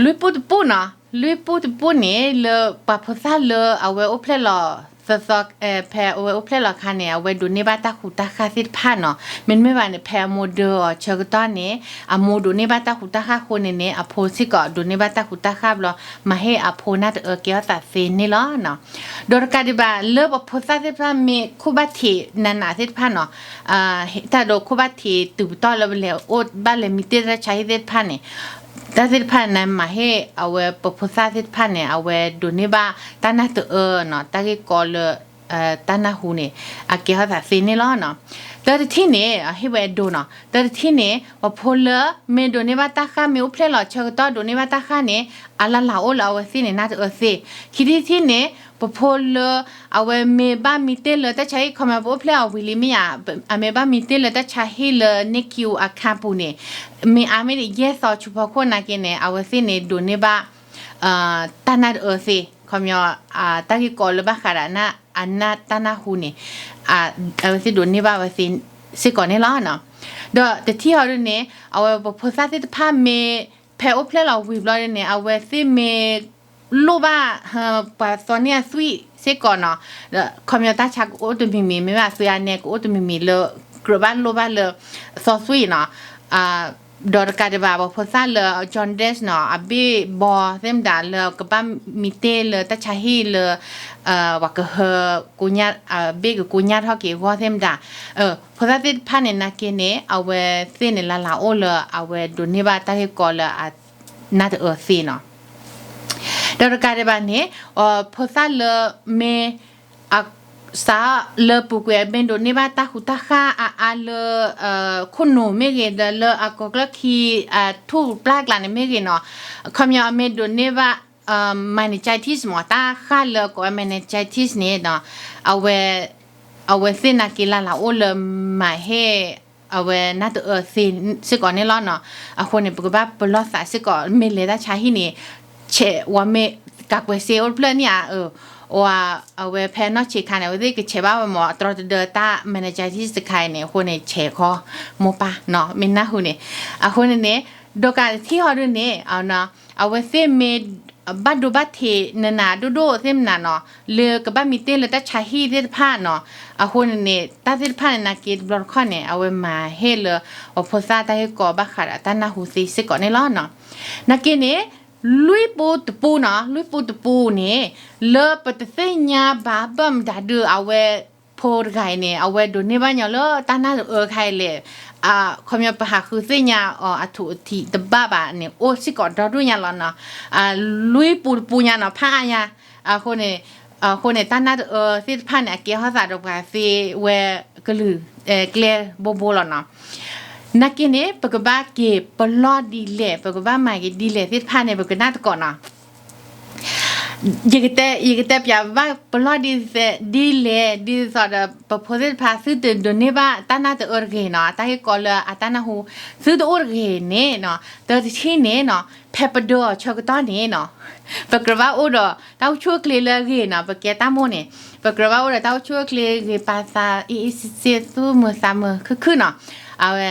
လွံၢ်ပူတပူနီၤ လွံၢ်ပူတပူန့ၣ် လၢပှၤဖိသၣ်လၢအဝဲအိၣ်ဖျဲၣ်လီၤ သီသီ ဖဲအဝဲအိၣ်ဖျဲၣ်လီၤအခါန့ၣ် အဝဲဒိးန့ၢ်ဘၣ်တၢ်ဃူတၢ်ဃာ်သ့ၣ်တဖၣ်နီၤ. မ့တမ့ၢ်ဘၣ်န့ၣ် ဖဲအမိၢ်ဒၢအီၤဆၢကတီၢ်န့ၣ် အမိၢ်ဒိးန့ၢ်ဘၣ်တၢ်ဃူတၢ်ဃာ်အဃိန့ၣ်န့ၣ် အဖိစ့ၢ်ကီးဒိးန့ၢ်ဘၣ်တၢ်ဃူတၢ်ဃာ်ဘျီ မၤဟ့ၣ်အဖိနၢ်တအၢကဲထီၣ်သးသ့န့ၣ်လီၤ. ဒီးတကးဒံးဘၣ်လၢပဖိသၣ်သ့ၣ်တဖၣ်မ့ၢ်ခိၣ်ဘၣ်ထံးနးနးသ့ၣ်တဖၣ်နီၤ တၢ်ဒိးခိၣ်ဘၣ်ထံးတုၤပတီၢ်လၢပလဲၤအိၣ်ဘၣ်လဲၤမံတ့ၢ်တၢ်ဆါဟံၣ်သ့ၣ်တဖၣ်န့ၣ် တၢ်သ့ၣ်တဖၣ်န့ၣ် မၤဟ့ၣ်အဝဲပဖိသၣ်သ့ၣ်တဖၣ်န့ၣ် အဝဲဒိးန့ၢ်ဘၣ်တၢ်နၢ်တအၢနီၤ တၢ်ဂ့ၢ်ကီလၢ တၢ်နၢ်ဟူန့ၣ် အကဲထီၣ်သးသ့န့ၣ်လီၤ. တၢ်တထံၣ်န့ၣ် ဟ့ၣ်ဝဲအဒိနီၤ တၢ်တထံၣ်န့ၣ် ပဖိလၢမ့ၢ်ဒိးန့ၢ်ဘၣ်တၢ်ဃာ် မ့ၢ်အိၣ်ဖျဲၣ်လီၤဆၢကတီၢ်ဒိးန့ၢ်ဘၣ်တၢ်ဃာ်န့ၣ် အလၢ်လၢ်အိၣ်လၢအဝဲသ့ၣ်န့ၣ် နၢ်တအၢသ့. ခံထံၣ်တထံၣ်န့ၣ် ပဖိလၢ အဝဲမ့ၢ်ဘၣ်မံတ့ၢ်လၢတၢ်ဆါဟံၣ် ခီပညီပအိၣ်ဖျဲၣ်အီၤဝံၤလံမ့ၢ်ဧါ အမ့ၢ်ဘၣ်မံတ့ၢ်လၢတၢ်ဆါဟံၣ်လၢ NICU အခါပူၤန့ၣ် မ့ၢ်အါမ့ၢ်န့ၣ် ယဲၢ်သီဆူဖီခိၣ်နာ်က့န့ၣ် အဝဲသ့ၣ်န့ၣ်ဒိးန့ၢ်ဘၣ် တၢ်နၢ်တအၢသ့ ခီပညီ တၢ်ဂ့ၢ်ကီလၢဘၣ်ဃးဒီး အနၢ်တၢ်နၢ်ဟူန့ၣ် အဝဲသ့ၣ်ဒိးန့ၢ်ဘၣ်ဝဲသ့စ့ၢ်ကီးန့ၣ်လီၤ. ဒီးတထံၣ်အီၤဒ်န့ၣ် အဝဲပဖိသၣ်သ့ၣ်တဖၣ်မ့ၢ် ဖဲအိၣ်ဖျဲၣ်လီၤဝံၤဘျီဒ်န့ၣ် အဝဲသ့ၣ်မ့ၢ် လိၣ်ဘၣ် ပှၤသီန့ၢ်အသွံၣ်စ့ၢ်ကီးနီၤ, ခီပညီတၢ်ဆါကအိၣ်တမံၤမံၤ မ့ၢ်ဘၣ်သွံၣ်အါနဲကအိၣ်တမံၤမံၤလၢ ကြၢးဘၣ်လိၣ်ဘၣ်လၢ သီသွံၣ်နီၤ, ဒီးတကးဒံးဘၣ် ပှၤဖိသၣ်လၢ jaundice နီၤ အဘ့ၣ်ဘီသ့ၣ်မတၤလၢကဘၣ်မံတ့ၢ်လၢတၢ်ဆါဟံၣ်လၢ ပှၤကဟၢ ဘ့ၣ်ကကိညၢ်ထီၣ်က့ၤအဂီၢ်သ့ၣ်မတၤ, ဖိသၣ်သ့ၣ်တဖၣ်န့ၣ် နာ်က့န့ၣ် အဝဲသ့ၣ်န့ၣ် လၢ်လၢ်အိၣ်လၢအဝဲဒိးန့ၢ်ဘၣ်တၢ်ဂ့ၢ်ကီလၢအနၢ်တအၢသ့နီၤ. ဒီးတကးဒံးဘၣ်န့ၣ် ဖိသၣ်လၢမ့ၢ် စးလၢပူၤကွံာ်အမ့ၢ်ဒိးန့ၢ်ဘၣ်တၢ်ဃူတၢ်ဃၣ်အါအါလၢ ခိၣ်နူာ်မ့ၢ်ဂ့ၤ ဒီးလၢအကိးကျၢၢ်ခံ ထူၣ်ပျၢ်ကျါန့ၣ်မ့ၢ်ဂ့ၤနီၤ, ခီပညီအမ့ၢ်ဒိးန့ၢ်ဘၣ် meningitis မ့ၢ် တၢ်ဃၣ်လၢကိးဝဲ meningitis န့ၣ်နီၤ, အဝဲ အဝဲသ့ၣ်နာ်က့ လၢ်လၢ်အိၣ်လၢမၤဟ့ၣ် အဝဲနၢ်တအၢသ့စ့ၢ်ကီးန့ၣ်လီၤနီၤ. အဃိန့ၣ် ပကဘၣ်ပလီၢ်သးစ့ၢ်ကီး မ့ၢ်လဲၤတၢ်ဆါဟံၣ်န့ၣ် ဆဲးဝဲမ့ၢ် ကးကွဲးစ့အိၣ်တဖျၢၣ်န့ၣ်ဧါ, အဝဲဖဲနီၢ်ဆံးခါန့ၣ် အဝဲသ့ၣ်ကဆဲးဘၣ်ဝဲမ့ၢ် အတြီတဒၢတၢ် meningitis တခါအံၤန့ၣ် အဃိန့ၣ် ဆဲးခီမိၢ်ပၢ်နီၤ မ့ၢ်နၢ်ဟူန့ၣ်, အဃိန့ၣ်န့ၣ် ဒီးကးတထံၣ်ဟီဒုန့ၣ် အဝဲသ့ၣ်မ့ၢ် ဘၣ်ဒိဘၣ်ထံးနးနးဒိၣ်ဒိၣ်သ့ၣ်မနၤနီၤ, လၢကဘၣ်မံတ့ၢ်လၢတၢ်ဆါဟံၣ်သ့ၣ်တဖၣ်နီၤ, အဃိန့ၣ်န့ၣ် တၢ်သ့ၣ်တဖၣ်န့ၣ် နာ်က့တဘျီတခီၣ်န့ၣ် အဝဲမၤဟ့ၣ်လၢ ပှၤဖိသၣ်တၢ်ဂ့ၢ်ကီဘၣ်ဃးဒီးတၢ်နၢ်ဟူသ့စ့ၢ်ကီးန့ၣ်လီၤနီၤ. နာ်က့န့ၣ် လွံၢ်ပူတပူနီၤ, လွံၢ်ပူတပူန့ၣ် လၢပတသ့ၣ်ညါဘၣ်ဘၣ်မတၤဒုး အဝဲ ဖိတဂၤအံၤန့ၣ် အဝဲဒိးန့ၢ်ဘၣ်ညီလၢတၢ်နၢ်တအၢခါအံၤလဲၣ်, ခီပညီပဟးဃုသ့ၣ်ညါအီၤအထူးအထံးတဘၣ်ဘၣ်န့ၣ် အိၣ်စ့ၢ်ကီးဒီဒူၣ်ညါလီၤနီၤ, လွံၢ်ပူတပူညါနီၤ ဖးအါညါ, အဃိန့ၣ် အဃိန့ၣ် တၢ်နၢ်တအၢသ့ၣ်တဖၣ်န့ၣ် အကဲထီၣ်သးဒီးပှၤသ့ဝဲကလုာ်ကျဲဘိဘိလီၤနီၤ. နာ်က့န့ၣ် ပကဘၣ်က့ၤပလီၢ်ဒ်လဲၣ် ပကဘၣ်မၤက့ၤဒ်လဲၣ်သ့ၣ်တဖၣ်န့ၣ် ပကနၣ်သကိးနီၤ. ယကတဲ ယကတဲပၠးဘၣ်ပလီၢ်ဒ်လဲၣ် ဒ်သိးဒီး ပဖိသ့ၣ်တဖၣ် သုတဒိးန့ၢ်ဘၣ်တၢ်နၢ်တအၢတဂ့ၤနီၤ, တၢ်ဂ့ၢ်ကီလၢအတၢ်နၢ်ဟူ သုတအိၣ်တဂ့ၤန့ၣ်နီၤ, တၢတထံၣ်န့ၣ်နီၤ ဖဲပဒိးအီၤဆၢကတီၢ်န့ၣ်နီၤ ပကြၢးဘၣ်အိၣ်ဒီးတၢ်အိၣ်ဆူၣ်အိၣ်ချ့လၢအဂ့ၤနီၤ, ပကဲတၢ်မိၢ်န့ၣ် ပကြၢးဘၣ်အိၣ်ဒီးတၢ်အိၣ်ဆူၣ်အိၣ်ချ့ဂ့ၤ ပာ်သးအ့ၣ်အ့ၣ်စ့စ့ သူၣ်မုာ်သးမုာ်ခုၣ်ခုၣ်နီၤ, အဝဲ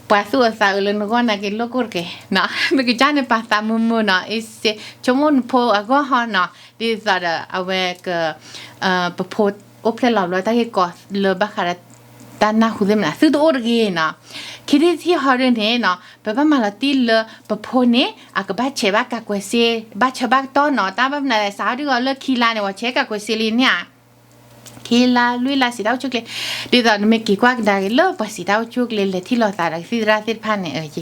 ပှၤသူၣ်အသးအုးလၢနဂီၢ်နာ်က့ လိၣ်ကိၢ်တဂ့ၤနီၤ, မ့ၢ်ကစၢ်န့ၣ် ပာ်သးမုာ်မုာ်နီၤ အ့ၣ်စ့ ဆိကမိၣ်နဖိအဂီၢ်ဟီနီၤ, ဒ်သိးဒီးအဝဲက ပဖိအိၣ်ဖျဲၣ်လီၤဘျီတၢ်ဂ့ၢ်ကီလၢဘၣ်ဃးဒီး တၢ်နၢ်ဟူသ့ၣ်မနၤ သုတအိၣ်တဂ့ၤနီၤ. ခံထံၣ်တထံၣ်ဟီဒုန့ၣ်နီၤ ပဘၣ်မၤလီၤတံၢ်လၢပဖိန့ၣ် အကဘၣ်ဆဲးဘၣ်ကးကွဲးစ့ ဘၣ်ဆၢဘၣ်ကတီၢ်နီၤ, တၢ်ဘၣ်မနုၤလဲၣ် စးထီၣ်ဒ်အီၤလၢခံလါန့ၣ် ပှၤဆဲးကးကွဲးစ့လံန့ၣ်ဧါ ခံလါ လွံၢ်လါ စံးတၢ်အိၣ်ဆူၣ်အိၣ်ချ့, ဒ်သိးနမ့ၢ်က့ၤကွၢ်ကဒါက့ၤလၢပှၤစံးတၢ်အိၣ်ဆူၣ်အိၣ်ချ့ လဲၤထံၣ်လိာ်သးဒီးကသံၣ်သရၣ်သ့ၣ်တဖၣ်န့ၣ်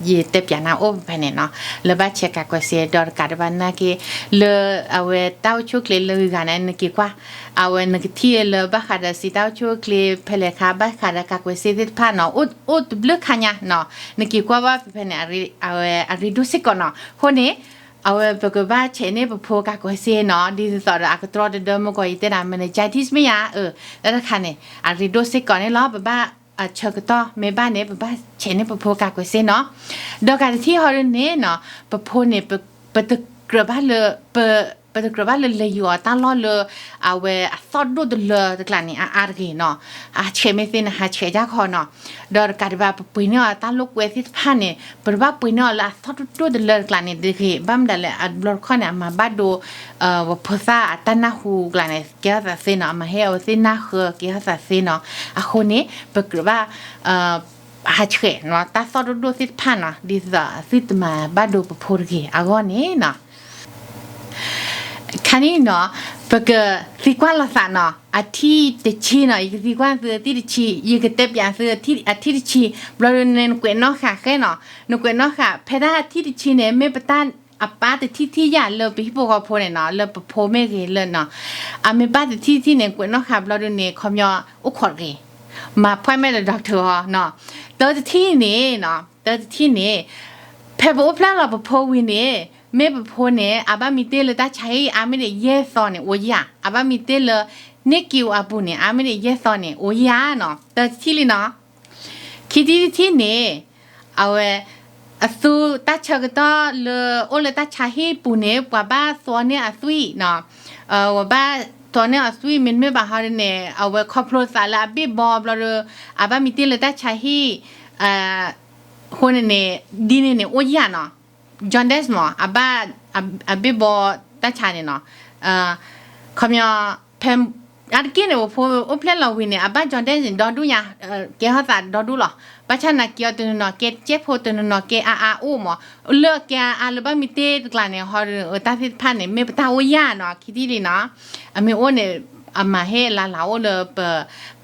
ယတဲပၠးနၤအိၣ်ဖဲဖဲန့ၣ်နီၤ, လၢဘၣ်ဆဲးကးကွဲးစ့ ဒီးတကးဒံးဘၣ်နာ်က့ လၢအဝဲတၢ်အိၣ်ဆူၣ်အိၣ်ချ့လၢဂုၤဂၤန့ၣ် နက့ၤကွၢ် အဝဲနကထံၣ်လၢဘၣ်ဃးဒီးစံးတၢ်အိၣ်ဆူၣ်အိၣ်ချ့ ဖဲလဲၣ်ခါ ဘၣ်ဃးဒီးကးကွဲးစ့သ့ၣ်တဖၣ်နီၤ အိၣ်တဘျုးခါညါနီၤ, နက့ၤကွၢ်ဘၣ်ဖဲဖဲန့ၣ် အဝဲအရ့ဒိၣ်စ့ၢ်ကီးနီၤ. အဃိန့ၣ် အဝဲပကဘၣ်ဆဲးန့ၢ်ပဖိကးကွဲးစ့နီၤ, ဒ်သိးဒီးအကတြီတဒၢမုၢ်ကီး ယတဲဒၣ် meningitis မ့ၢ်ယါ, တၢ်တခါန့ၣ် အရ့ဒိၣ်စ့ၢ်ကီးန့ၣ်လီၤ. ပဘၣ်အဆၢကတီၢ်မ့ၢ်ဘၣ်န့ၣ် ပဘၣ်ဆဲးန့ၢ်ပဖိကးကွဲးစ့နီၤ. ဒီးကးတထံၣ်ဟီဒုန့ၣ်နီၤ ပဖိန့ၣ် ပတကြၢးဘၣ်လၢ ပ ပတကြၢးဘၣ်လၢလဲၤယူၤအီၤတၢ်လီၢ်လၢ အဝဲအသီၣ်ဒိၣ်တလၢတကျါန့ၣ် အါအါတဂ့ၤနီၤ, ဟးဆှဲးမ့ၢ်သ့န့ၣ် ဟးဆှဲးဒ်ခီနီၤ, ဒီးတကးဒံးဘၣ် ပပှ့ၤန့ၢ်အီၤတၢ်လိာ်ကွဲသ့ၣ်တဖၣ်န့ၣ် ပတဘၣ်ပှ့ၤန့ၢ်အီၤလၢအသီၣ်ဒိၣ်တလၢတကျါန့ၣ်တဂ့ၤ, ဘၣ်မနုၤလဲၣ် အဘျီတခီၣ်န့ၣ် အမၤဘၣ်ဒိ ပဖိသၣ်အတၢ်နၢ်ဟူကျါန့ၣ် ကဲထီၣ်သးသ့နီၤ, အမၤဟ့ၣ်အဝဲသ့ၣ်နၢ်ဃၢကဲထီၣ်သးသ့နီၤ, အဃိန့ၣ် ပကြၢးဘၣ် ဟးဆှဲးနီၤ တၢ်သီၣ်ဒိၣ်ဒိၣ်သ့ၣ်တဖၣ်နီၤ, ဒ်သိးသုတမၤဘၣ်ဒိပဖိတဂ့ၤအဂီၢ်န့ၣ်နီၤ. ခါန့ၣ်နီၤ ပကသံကွၢ်လိာ်သးနီၤ အထံၣ်တဆံနီၤ, ယကသံကွၢ်သုအထံၣ်တဆံ, ယကတဲပၠးသုအထံၣ်တဆံ, ဘျီဒုန့ၣ် နကွဲးနီၣ်ဃာ်ဃဲနီၤ, နကွဲးနီၣ်ဃာ် ဖဲဒၣ်အထံၣ်တဆံန့ၣ် မ့ၢ်ပတၢ်အပၢ်တထံၣ်ထံၣ်ယၤလၢပဟံၣ်ဖိဃီဖိန့ၣ်နီၤ, လၢပဖိမ့ၢ်ဂ့ၤလၢနီၤ, အမ့ၢ်ပၢ်တထံၣ်ထံၣ်န့ၣ် ကွဲးနီၣ်ဃာ်ဘျီဒုန့ၣ် ခီပညီအိၣ်ခိးတဂ့ၤ, မၤ appointment ဒီး doctor ဟီနီၤ, တၢတထံၣ်န့ၣ်နီၤ တၢတထံၣ်န့ၣ် ဖဲပအိၣ်ဖျဲၣ်လီၤပဖိဝံၤန့ၣ် မ့ၢ်ပဖိန့ၣ် အဘၣ်မံတ့ၢ်လၢတၢ်ဆါဟံၣ် အါမ့ၢ်န့ၣ် ယဲၢ်သီန့ၣ် အိၣ်ယၤ, အဘၣ်မံတ့ၢ်လၢ NICU အပူၤန့ၣ် အါမ့ၢ်န့ၣ် ယဲၢ်သီန့ၣ် အိၣ်ယၤနီၤ, တၢတထံၣ်လံနီၤ. ခံထံၣ်တထံၣ်န့ၣ် အဝဲ အသူတၢ်ဆၢကတီၢ်လၢ အိၣ်လၢတၢ်ဆါဟံၣ်ပူၤန့ၣ် ပှၤဘၣ်သီန့ၢ်အသွံၣ်နီၤ, ပှၤဘၣ်သီန့ၢ်အသွံၣ် မ့တမ့ၢ်ဘၣ်ဟီဒ်န့ၣ် အဝဲခီဖျိသးလၢအဘ့ၣ်ဘီဘျီဒီး အဘၣ်မံတ့ၢ်လၢတၢ်ဆါဟံၣ် အဃိန့ၣ်န့ၣ် ဒ်န့ၣ်န့ၣ် အိၣ်ယၤနီၤ, jaundice မ့ၢ် အဘၣ် အဘ့ၣ်ဘီ တၢ်ဆါန့ၣ်နီၤ, ခီပညီ ဖဲ အါတက့ၢ်န့ၣ် ပဖိအိၣ်ဖျဲၣ်လီၤဝံၤန့ၣ် အဘၣ်ကၠီၣ်ဒဲၣ်န့ၣ် ဒီဒူၣ်ညါ, ကဲထီၣ်သးဒီဒူၣ်လီၤ. ဘၣ်ဆၣ်နာ်က့အီၤတနီၤနီၤ ကဲကဲဖိတနီၤနီၤ ကဲအါအါအိၣ်မး, လၢကဲအါအါလၢဘၣ်မ့ၢ်တ့ၢ်တကျါန့ၣ် ဟီဒ်န့ၣ် တၢ်သ့ၣ်တဖၣ်န့ၣ် မ့ၢ်ပတၢ်အိၣ်ယၢ်နီၤ, ခံထံၣ်လံနီၤ, အမ့ၢ်အိၣ်န့ၣ် အမၤဟ့ၣ်အလၤလၤအိၣ်လၢပ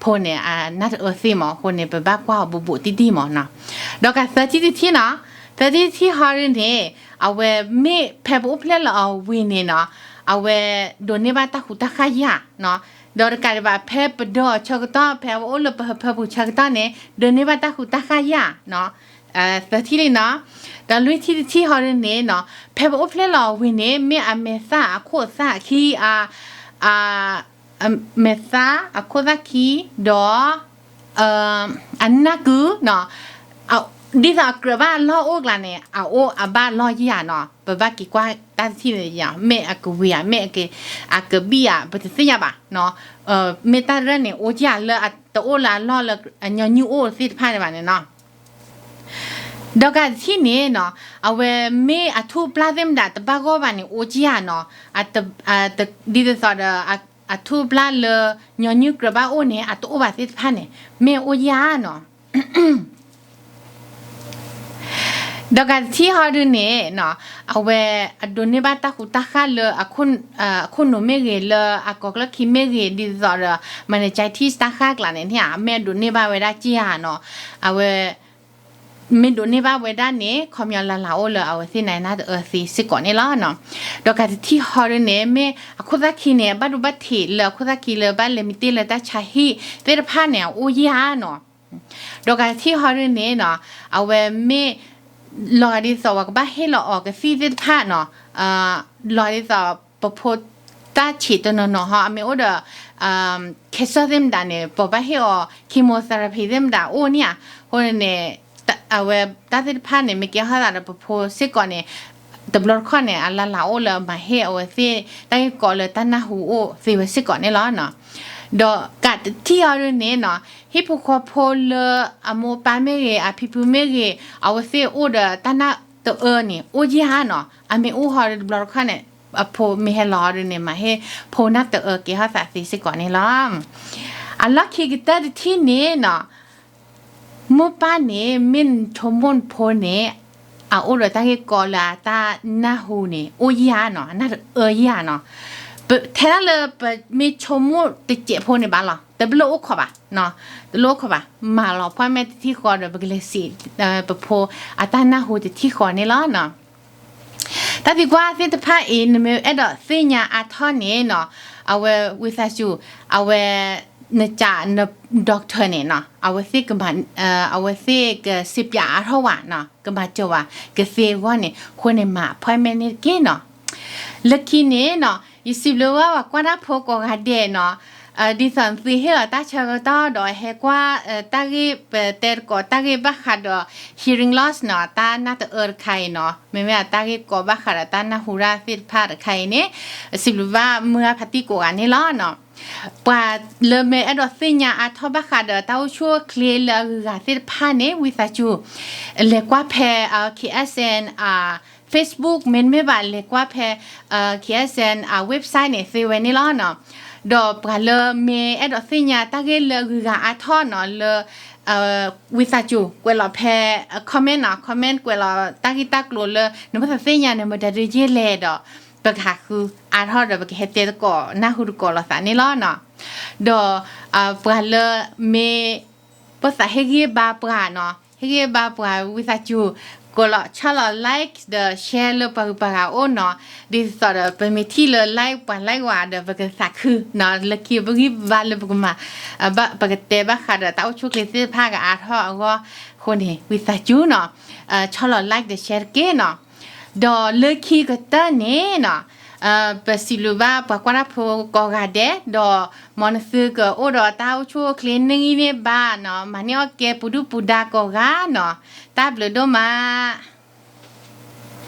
ဖိန့ၣ် အနၢ်တအၢသ့မး, အဃိန့ၣ် ပဘၣ်ကွၢ်အီၤဘူးဘူးတံၢ်တံၢ်မးနီၤ. ဒီးကသၢထံၣ်တထံၣ်နီၤ, သၢထံၣ်တထံၣ်ဟီဒ်န့ၣ် အဝဲမ့ၢ်ဖဲပအိၣ်ဖျဲၣ်လီၤအီၤဝံၤန့ၣ်နီၤ, အဝဲဒိးန့ၢ်ဘၣ်တၢ်ဃူတၢ်ဃၣ်ယၢ်နီၤ, ဒီးတကးဒံးဘၣ် ဖဲပဒိးအီၤဆၢကတီၢ် ဖဲအဝဲအိၣ်လၢပဟၢဖၢပူၤဆၢကတီၢ်န့ၣ် ဒိးန့ၢ်ဘၣ်တၢ်ဃူတၢ်ဃၣ်ယၢ်နီၤ. သၢထံၣ်လံနီၤ, ဒီးလွံၢ်ထံၣ်တထံၣ်ဟီဒ်န့ၣ်နီၤ, ဖဲပအိၣ်ဖျဲၣ်လီၤအီၤဝံၤန့ၣ် မ့ၢ်အမဲာ်သၣ်အခိၣ်သၣ်ခံ အ အမဲာ်သၣ်အခိၣ်သၣ်ခံ ဒီး အနၢ်ကုနီၤ, ဒ်သိးအကြၢးဘၣ်အလီၢ်အိၣ်ကျါန့ၣ် အအိၣ်အဘၣ်လီၢ်ယၢ်နီၤ, ပဘၣ်က့ၤကွၢ်တၢ်တထံၣ်န့ၣ်, မ့ၢ်အကဝံၤဧါ, မ့ၢ်အကဘံၣ်ဧါ, ပတသ့ၣ်ညါဘၣ်နီၤ, မ့ၢ်တၢ်ရဲၣ်န့ၣ် အိၣ်ကၢ်လၢအတအိၣ်လၢအလီၢ်လၢအညီနုၢ်အိၣ်သ့ၣ်တဖၣ်န့ၣ်ဘၣ်န့ၣ်နီၤ. ဒီးကးတထံၣ်န့ၣ်နီၤ, အဝဲမ့ၢ်အထူၣ်ပျၢ်သ့ၣ်မတၤတဘၣ်ဂီၢ်ဘၣ်န့ၣ် အိၣ်ကၢ်နီၤ, ဒ်သိးဒီး အထူၣ်ပျၢ်လၢညီနုၢ်ကြၢးဘၣ်အိၣ်န့ၣ် အတအိၣ်ဘၣ်သ့ၣ်တဖၣ်န့ၣ် မ့ၢ်အိၣ်ကၢ်နီၤ. ဒီးကးတထံၣ်ဟီဒ်န့ၣ်နီၤ, အဝဲအဒိးန့ၢ်ဘၣ်တၢ်ဃူတၢ်ဃၣ်လၢ အခိၣ်နူာ်မ့ၢ်ဂ့ၤ လၢအကိးကျၢၢ်ခံမ့ၢ်ဂ့ၤ ဒ်သိးဒီး meningitis တၢ်ဃၣ်ကျါန့ၣ်န့ၣ် မ့ၢ်အဒိးန့ၢ်ဘၣ်ဝဲဒၣ်ကၢ်နီၤ, အဝဲ မ့ၢ်ဒိးန့ၢ်ဘၣ်ဝဲဒၣ်န့ၣ် ခီပညီလၢ်လၢ်အိၣ်လၢအဝဲသ့ၣ်န့ၣ် နၢ်တအၢသ့စ့ၢ်ကီးန့ၣ်လီၤနီၤ. ဒီးကးတထံၣ်ဟီဒ်န့ၣ် မ့ၢ်အခိၣ်သၣ်ခံန့ၣ် ဘၣ်ဒိဘၣ်ထံးလၢအခိၣ်သၣ်ခံလၢဘၣ်လဲၤမံတ့ၢ်လၢတၢ်ဆါဟံၣ်သ့ၣ်တဖၣ်န့ၣ် အအိၣ်ယၢ်နီၤ. ဒီးကးတထံၣ်ဟီဒ်န့ၣ်နီၤ, အဝဲမ့ၢ် လီၤဂာ်ဒ်သိးပှၤကဘၣ်ဟ့ၣ်လီၤအီၤကသံၣ်သ့ၣ်တဖၣ်နီၤ, လီၤဂာ်ဒ်သိး ပဖိတၢ်ဆံးတနီၤနီၤဟီ အမ့ၢ်အိၣ်ဒီး cancer သ့ၣ်မတၤန့ၣ် ပဘၣ်ဟ့ၣ်အီၤ chemotherapy သ့ၣ်မတၤအိၣ်န့ၣ်ဧါ, အဃိန့ၣ် အဝဲတၢ်သ့ၣ်တဖၣ်န့ၣ် မ့ၢ်ကဲထီၣ်သးဒီးပဖိစ့ၢ်ကီးန့ၣ် တဘျီတခီၣ်န့ၣ် အလၢ်လၢ်အိၣ်လၢမၤဟ့ၣ်အဝဲသ့ၣ် တၢ်ဂ့ၢ်ကီလၢတၢ်နၢ်ဟူအိၣ်သ့ဝဲစ့ၢ်ကီးန့ၣ်လီၤ. ဒီးကးတထံၣ်ဟီဒ်န့ၣ်နီၤ, ဟံၣ်ဖိဃီဖိလၢအမိၢ်ပၢ်မ့ၢ်ဂ့ၤ အဖံဖုမ့ၢ်ဂ့ၤ အဝဲသ့ၣ်အိၣ်ဒီးတၢ်နၢ်တအၢန့ၣ် အိၣ်ယၢ်နီၤ, အမ့ၢ်အိၣ်ဟီဒီးတဘျီတခီၣ်န့ၣ် အဖိမ့ၢ်ဟဲလီၤဟီဒ်န့ၣ် မၤဟ့ၣ်ဖိနၢ်တအၢကဲထီၣ်သးသ့စ့ၢ်ကီးန့ၣ်လီၤ. အလီၢ်ခံကတၢၢ်တထံၣ်န့ၣ်နီၤ, မိၢ်ပၢ်န့ၣ် မ့ၢ်နဆိကမိၣ်နဖိန့ၣ် အအိၣ်ဒီးတၢ်ဂ့ၢ်ကီလၢအတၢ်နၢ်ဟူန့ၣ် အိၣ်ယၢ်နီၤ, နၢ်တအၢယၢ်နီၤ. ထဲဒၣ်လၢပမ့ၢ်ဆိကမိၣ်တစဲးဖိန့ၣ်ဘၣ်လီၤ, တဘျီအိၣ်ခိးဘၣ်, တဘျီအိၣ်ခိးဘၣ်, မၤလီၤ appointment တထံၣ်ဃီဒီး ပကလဲၤစံး ပဖိအတၢ်နၢ်ဟူတထံၣ်ဃီန့ၣ်လီၤ. တၢ်သံကွၢ်သ့ၣ်တဖၣ်အံၤ နမ့ၢ်အဲၣ်ဒိးသ့ၣ်ညါအါထီၣ်န့ၣ်နီၤ, အဝဲဝံသးစူၤ အဝဲ နကးန doctor န့ၣ်နီၤ, အဝဲသ့ၣ်ကမၤ အဝဲသ့ၣ်ကစံးပၠးအါထီၣ်ဝဲနီၤ, ကမၤစၢၤဝဲ ကသ့အဂီၢ်န့ၣ် အဃိန့ၣ်မၤ appointment န့ၣ်တက့ၢ်နီၤ. လၢခံန့ၣ်နီၤ, ယစံးဘျုးဘၣ်ပှၤကွၢ်တၢ်ဖိကိးဂၤဒဲးနီၤ, ဒ်သိးနသုဟ့ၣ်လီၤတၢ်ဆၢကတီၢ်ဒီးဟဲကွၢ် တၢ်ဂ့ၢ် ပတဲသကိးတၢ်ဂ့ၢ်ဘၣ်ဃးဒီး hearing loss နီၤ, တၢ်နၢ်တအၢတခါအံၤနီၤ, မ့မ့ၢ်အတၢ်ဂ့ၢ်ကီဘၣ်ဃးဒီးတၢ်နၢ်ဟူတၢ်သ့ၣ်တဖၣ်တခါအံၤန့ၣ်, စံးဘျုးဘၣ်မုၢ်ဂၢ်ဖါတံၢ်ကိးဂၤန့ၣ်လီၤနီၤ. ပှၤလၢမ့ၢ်အဲၣ်ဒိးသ့ၣ်ညါအါထီၣ်ဘၣ်ဃးဒီးတၢ်အိၣ်ဆူၣ်အိၣ်ချ့လၢအဂုၤအဂၤသ့ၣ်တဖၣ်န့ၣ် ဝံသးစူၤ လဲၤကွၢ်ဖဲ KSN Facebook မ့တမ့ၢ်ဘၣ် လဲၤကွၢ်ဖဲ KSN website န့ၣ် သ့ဝဲန့ၣ်လီၤနီၤ. ဒီးပှၤလၢမ့ၢ်အဲၣ်ဒိးသ့ၣ်ညါတၢ်ဂ့ၢ်လၢအဂုၤအဂၤအါထီၣ်နီၤ လၢ ဝံသးစူၤ ကွဲးလီၤဖဲ comment နီၤ, comment ကွဲးလီၤတၢ်ဂ့ၢ်တၢ်ကျိၤလၢနဘၣ်သ့ၣ်ညါန့ၣ် မတၤဒုးယ့ၢ်လဲၣ်ဒီး ပကဟးဃုအါထီၣ်ဒီး ပကဟဲတဲသကိးနၢ်ဟူသကိးလိာ်သးန့ၣ်လီၤနီၤ. ဒီး ပှၤလၢမ့ၢ် ပသးဟ့ၣ်ဂံၢ်ဘါပှၤနီၤ, ဟ့ၣ်ဂံၢ်ဘါပှၤ ဝံသးစူၤ ကွဲးလီၤ ဆီၣ်လီၤ like ဒီး share လၢပှၤဂုၤပှၤဂၤအအိၣ်နီၤ. ဒ်သိးဒီး ပမ့ၢ်ထံၣ်လၢ like ပှၤ like ဝဲဒီး ပကသးခုနီၤ, လၢခံပဂံၢ်ဘါလၢပကမၤ ပကတဲဘၣ်ဃးဒီးတၢ်အိၣ်ဆူၣ်အိၣ်ချ့သ့ၣ်တဖၣ်ကအါထီၣ်အဂီၢ်အဃိန့ၣ် ဝံသးစူၤနီၤ ဆီၣ်လီၤ like ဒီး share တက့ၢ်နီၤ. ဒီးလၢခံကတၢၢ်န့ၣ်နီၤ, ပစံးဘျုးဘၣ်ပှၤကွၢ်တၢ်ဖိကိးဂၤဒဲး, ဒီးမ်နသုကအိၣ်ဒီးတၢ်အိၣ်ဆူၣ်အိၣ်ချ့န့ၢ်ဂံၢ်န့ၢ်ဘါနီၤ, မၤန့ၢ်အီၣ်ကဲပူၤဒုၣ်ပူၤဒါကိးဂၤနီၤ, တၢ်ဘျုးဒိၣ်မး.